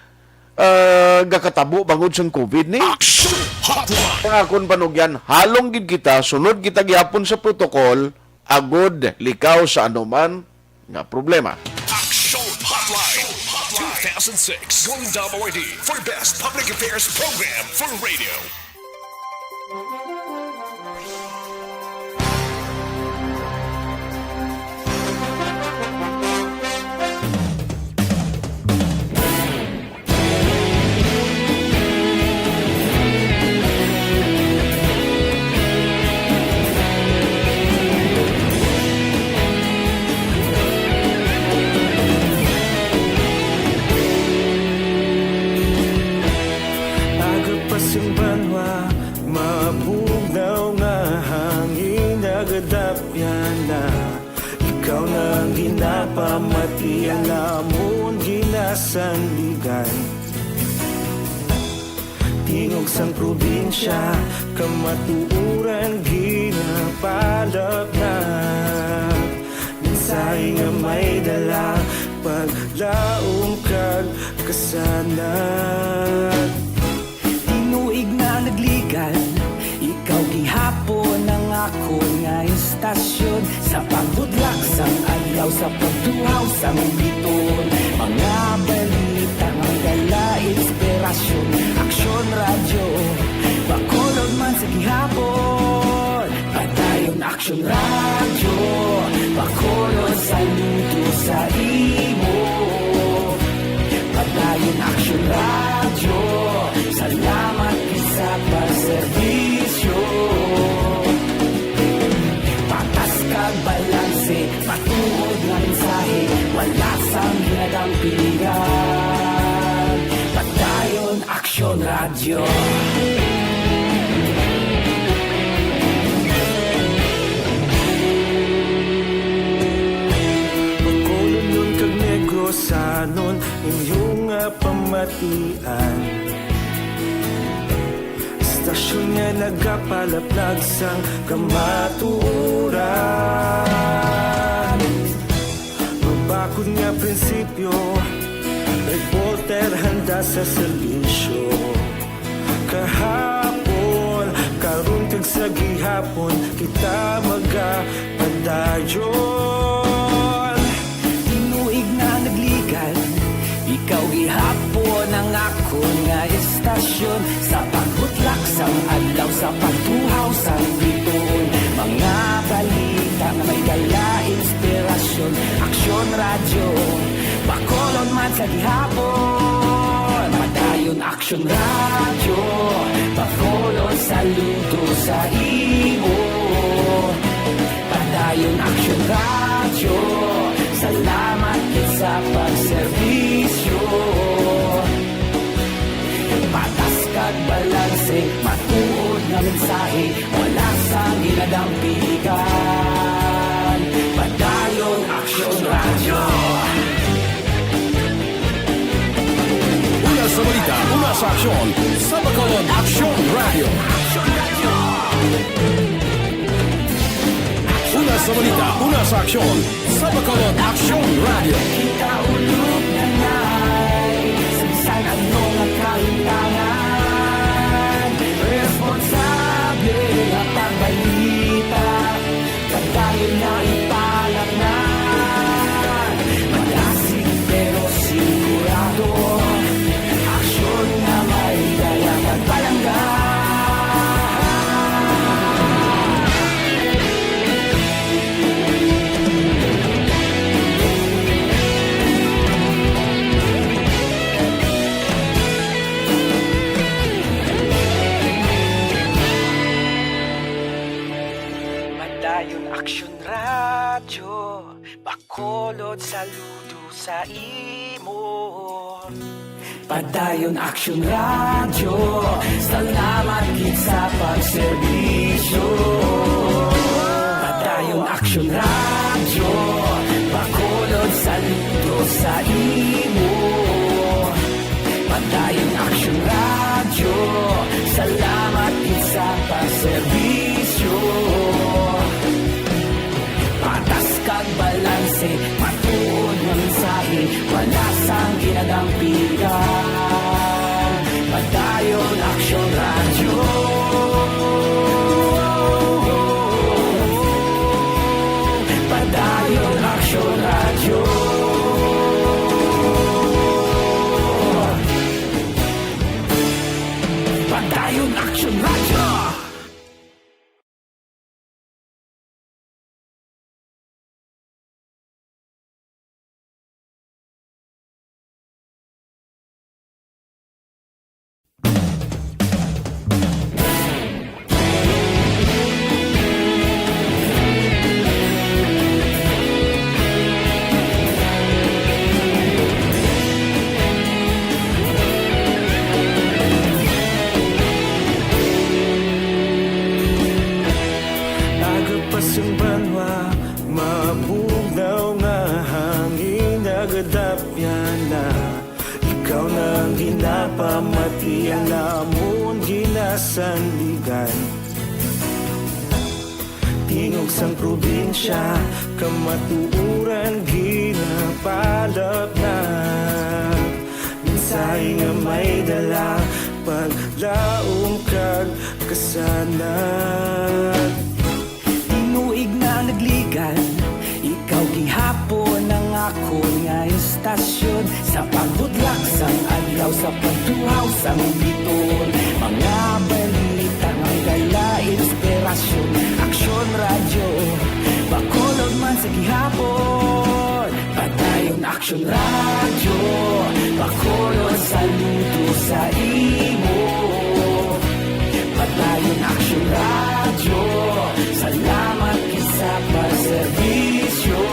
ah, gakatabo bangod sang covid ni. Action Hotline. Ang akon panugyan, halong gid kita, sunod kita gihapon sa protocol, agod likaw sa anuman nga problema. Action Hotline two thousand six Golden Dome Awardee for Best Public Affairs Program for Radio. Aga pa sing banwa, mabugnaw nga hangin, nagadapyan na. Ikaw na ang ginapamati, ang amon ginasandigan. Tingog sang probinsya, kamatuoran ginapalapnag. Mensahe nga may dala, paglaom kag kasanag. Tinuig na nagligad, ikaw gihapon ang akon nga istasyon. Sa pagbudlak sang adlaw, sa pagtuhaw sang biton, mga balita nga dala inspirasyon. Aksyon Radyo, Bacolod man sa gihapon. Padayon Aksyon Radyo, Bacolod, saludo sa imo. Padayon Aksyon Radyo, salamat gid sa pagserbisyo. Patas kag balanse, matuod nga mensahe, wala sang ginadampigan. Padayon Aksyon Radyo. Bacolodnon kag Negrosanon, inyo nga pamatian. Istasyon nga nagapalaplag sang kamatuoran. Mabakod nga prinsipyo, reporter handa sa serbisyo. Kahapon, karon kag sa gihapon, kita magapadayon. Tinuig na nagligad, ikaw gihapon ang akon nga istasyon. Sa pagbutlak sang adlaw, sa pagtuhaw sang bituon, mga balita nga may dala inspirasyon. Aksyon Radyo, Bacolod man sa gihapon. Padayon Aksyon Radyo, Bacolod, saludo sa imo. Padayon Aksyon Radyo, salamat gid sa pagserbisyo. Patas kag balanse, matuod nga mensahe, wala sang ginadampigan. Padayon Aksyon Radyo. Una sa balita, una sa aksyon, sa Bacolod Aksyon Radyo. Una sa balita, una sa aksyon, sa Bacolod Aksyon Radyo. Kita ulog na nay, sa bisan ano nga kahintangan. Aksyon Radyo, Bacolod, saludo sa imo. Padayon Aksyon Radyo, salamat gid sa pagserbisyo. Padayon Aksyon Radyo, Bacolod, saludo sa imo. Padayon Aksyon Radyo, salamat gid sa pagserbisyo. Patas kag balanse, matuod nga mensahe, wala sang ginadampigan. Padayon Aksyon Radyo. Padayon Aksyon Radyo. Padayon Aksyon Radyo. Aga pa sang banwa, mabugnaw nga hangin, nagadapyan na. Ikaw na ang ginapamati, ang amon ginasandigan. Tingog sang probinsya, kamatuoran ginapalapnat. Mensahe nga may dala, paglaom kag kasanag. Tinuig na nagligan, ikaw gihapon ang akon nga istasyon. Sa pagbutlak sang adlaw, sa pagtuhaw sang biton, mga balita nga may dala inspirasyon. Aksyon Radyo, Bacolod man sa gihapon. Padayon Aksyon Radyo, Bacolod, saludo sa imo. Padayon Aksyon Radyo, salamat gid sa pagserbisyo.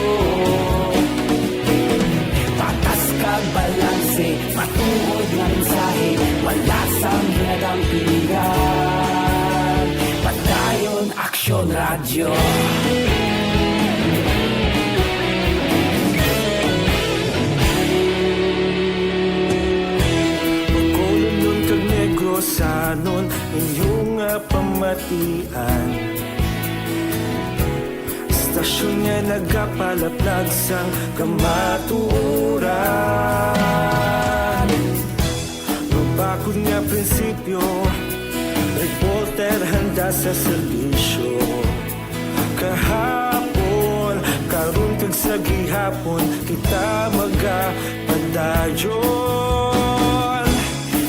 Patas kag balanse, matuod nga mensahe, wala sang ginadampigan. Padayon Aksyon Radyo. Bacolodnon kag Negrosanon, inyo nga pamatian. Istasyon nga nagapalaplag sang kamatuoran. Mabakod nga prinsipyo, reporter handa sa serbisyo. Kahapon, karon, kag sa gihapon, kita magapadayon.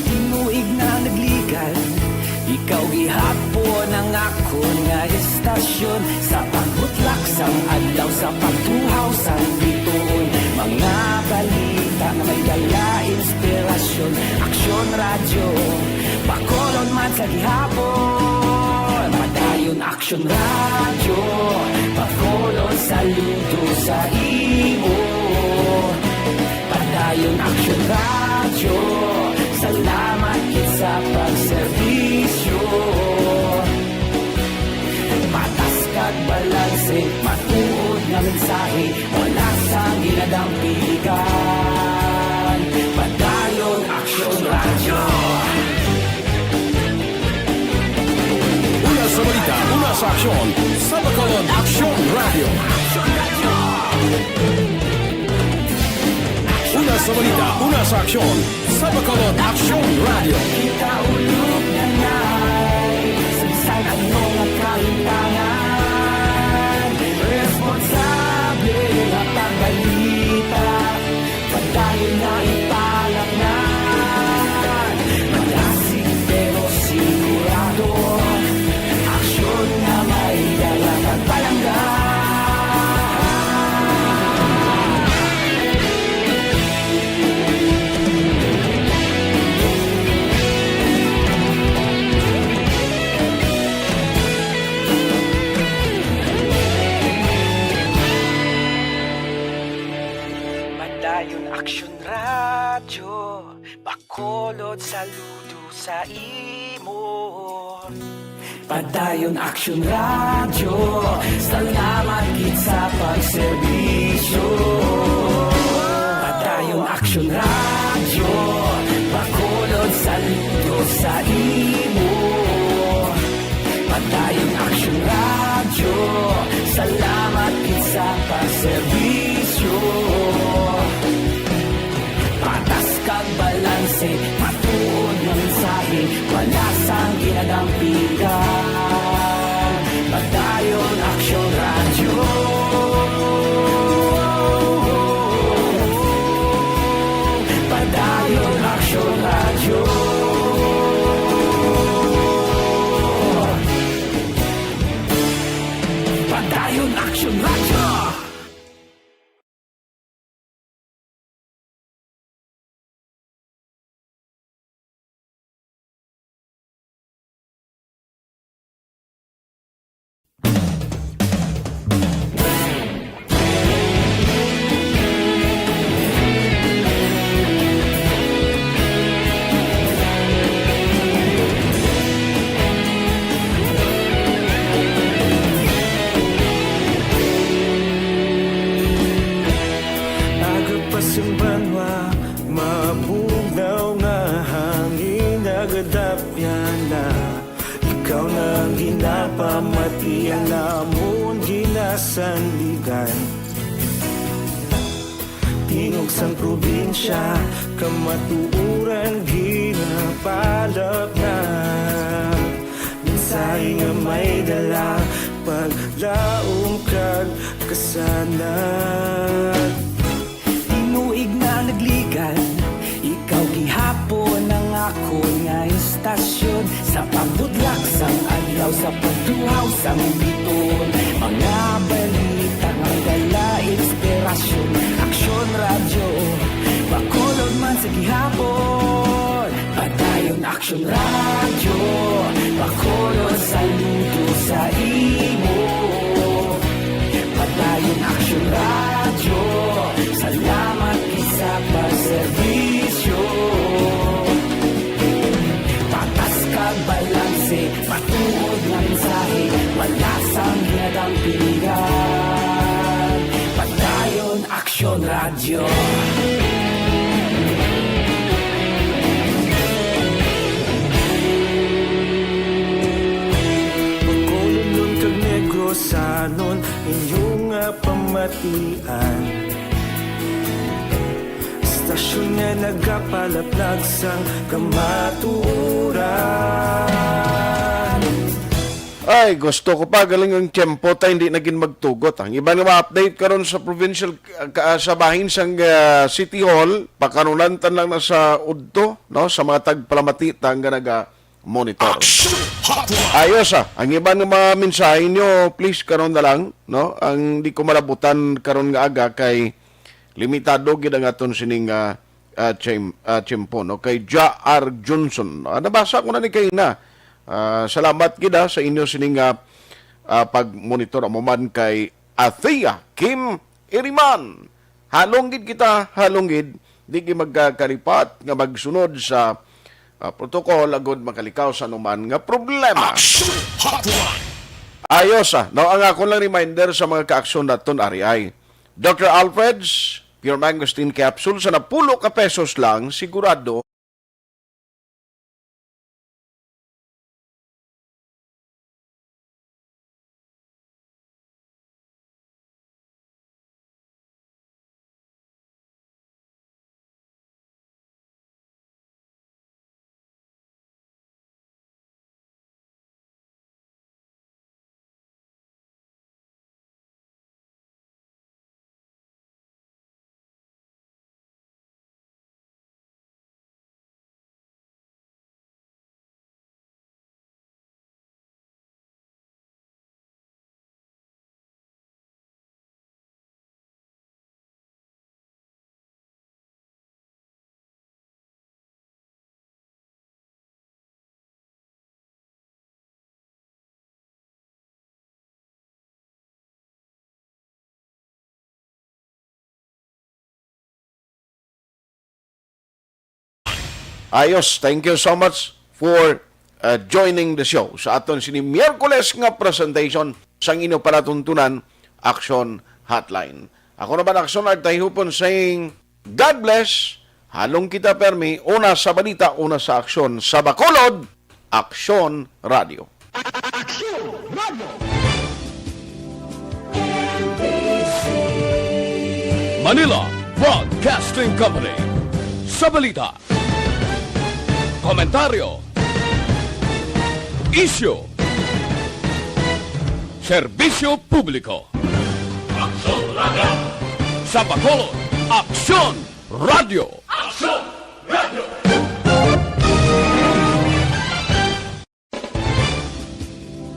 Tinuig na nagligan, ikaw gihapon ang akon nga istasyon. Sa pagbutlak sang adlaw, sa pagtuhaw sang biton, mga balita nga may dala inspirasyon. Aksyon Radyo, Bacolod man sa gihapon. Padayon Aksyon Radyo, Bacolod, saludo sa imo. Padayon Aksyon Radyo, salamat gid sa pagserbisyo. Patas kag balanse, matuod nga mensahe, wala sang ginadampigan. Padayon Aksyon Radyo. Una sa balita, una sa aksyon, sa Bacolod Aksyon Radyo. Una sa balita, una sa aksyon, sa Bacolod Aksyon Radyo. Kita ulog na nay, sa bisan ano nga kahimtangan, responsable nga pagbalita, padayon na ipalapnan. Malasig pero sigurado, aksyon nga may dala kag palangga. Lord, saludo sa imo. Padayon Aksyon Radyo, salamat gid sa pagserbisyo. Padayon Aksyon Radyo, Bacolod, saludo sa imo. Padayon Aksyon Radyo, salamat gid sa pagserbisyo. Patas kag balanse, matuod nga mensahe, wala sang ginadampigan. Padayon Aksyon Radyo. Padayon Aksyon Radyo. Padayon Aksyon Radyo. Aga pa sing banwa, mabugnaw nga hangin nagadapyan na. Ikaw na ang ginapamatian namon ginasandigan. Tingog sang probinsya, kamatuoran ginapalapnag. Mensahe nga may dala, paglaom kag kasanag. Tinuig na nagligan, ikaw gihapon ang akon nga istasyon. Sa pagbutlak sang adlaw, sa pagtuhaw sang biton, mga balita nga dala inspirasyon. Aksyon Radyo, Bacolod man sa gihapon. Padayon Aksyon Radyo, Bacolod, saludo sa imo. Padayon Aksyon Radyo, salamat gid sa pagserbisyo. Patas kag balanse, matuod nga mensahe, wala sang ginadampigan. Padayon Aksyon Radyo. Bacolodnon kag Negrosanon, inyo nga pamatian. Istasyon nga nagapalaplag sang kamatuoran. Ay, gusto ko pa, galing ang tiyempo, ta hindi na gid magtugot. Ang iban nga ma-update karon sa provincial, ah, ka-, sa bahin sang, ah, City Hall, pakanulantan lang na sa udto, no, sa mga tagpalamati ta nga naga-monitor. Action Hotline! Ayos, ah. Ang iban nga mga mensahe nyo, please, karon na lang, no? Ang di ko malabutan karon nga aga kay limitado gid ang aton sining, ah, ah, tiyem-, ah, tiyempo, no? Kay Ja R Johnson. Ah, nabasa ko na ni kay na. Ah, salamat gid, ah, sa inyo sining, ah, ah, pag-monitor. Amo man kay Athea Kim Iriman. Halong gid kita, halong gid. Di gid magkakalipat nga magsunod sa, ah, protocol agud makalikaw sa anuman nga problema. Action Hotline! Ayos, ah. Now, ang akon lang reminder sa mga kaaksyon naton, ari ay Doctor Alfred's Pure Mangosteen Capsule sa napulo ka pesos lang, sigurado. Ayos, thank you so much for uh, joining the show sa aton sini Miyerkules nga presentation sang inyo palatuntunan, Action Hotline. Ako naman, Action Art Tayhupon, saying, God bless. Halong kita permi, una sa balita, una sa aksyon. Sa Bacolod, Aksyon Radio. Aksyon Radio. Manila Broadcasting Company. Sa balita, komentaryo, isyu, serbisyo publiko. Aksyon Radio. Sa Bacolod, Aksyon Radio. Aksyon Radio.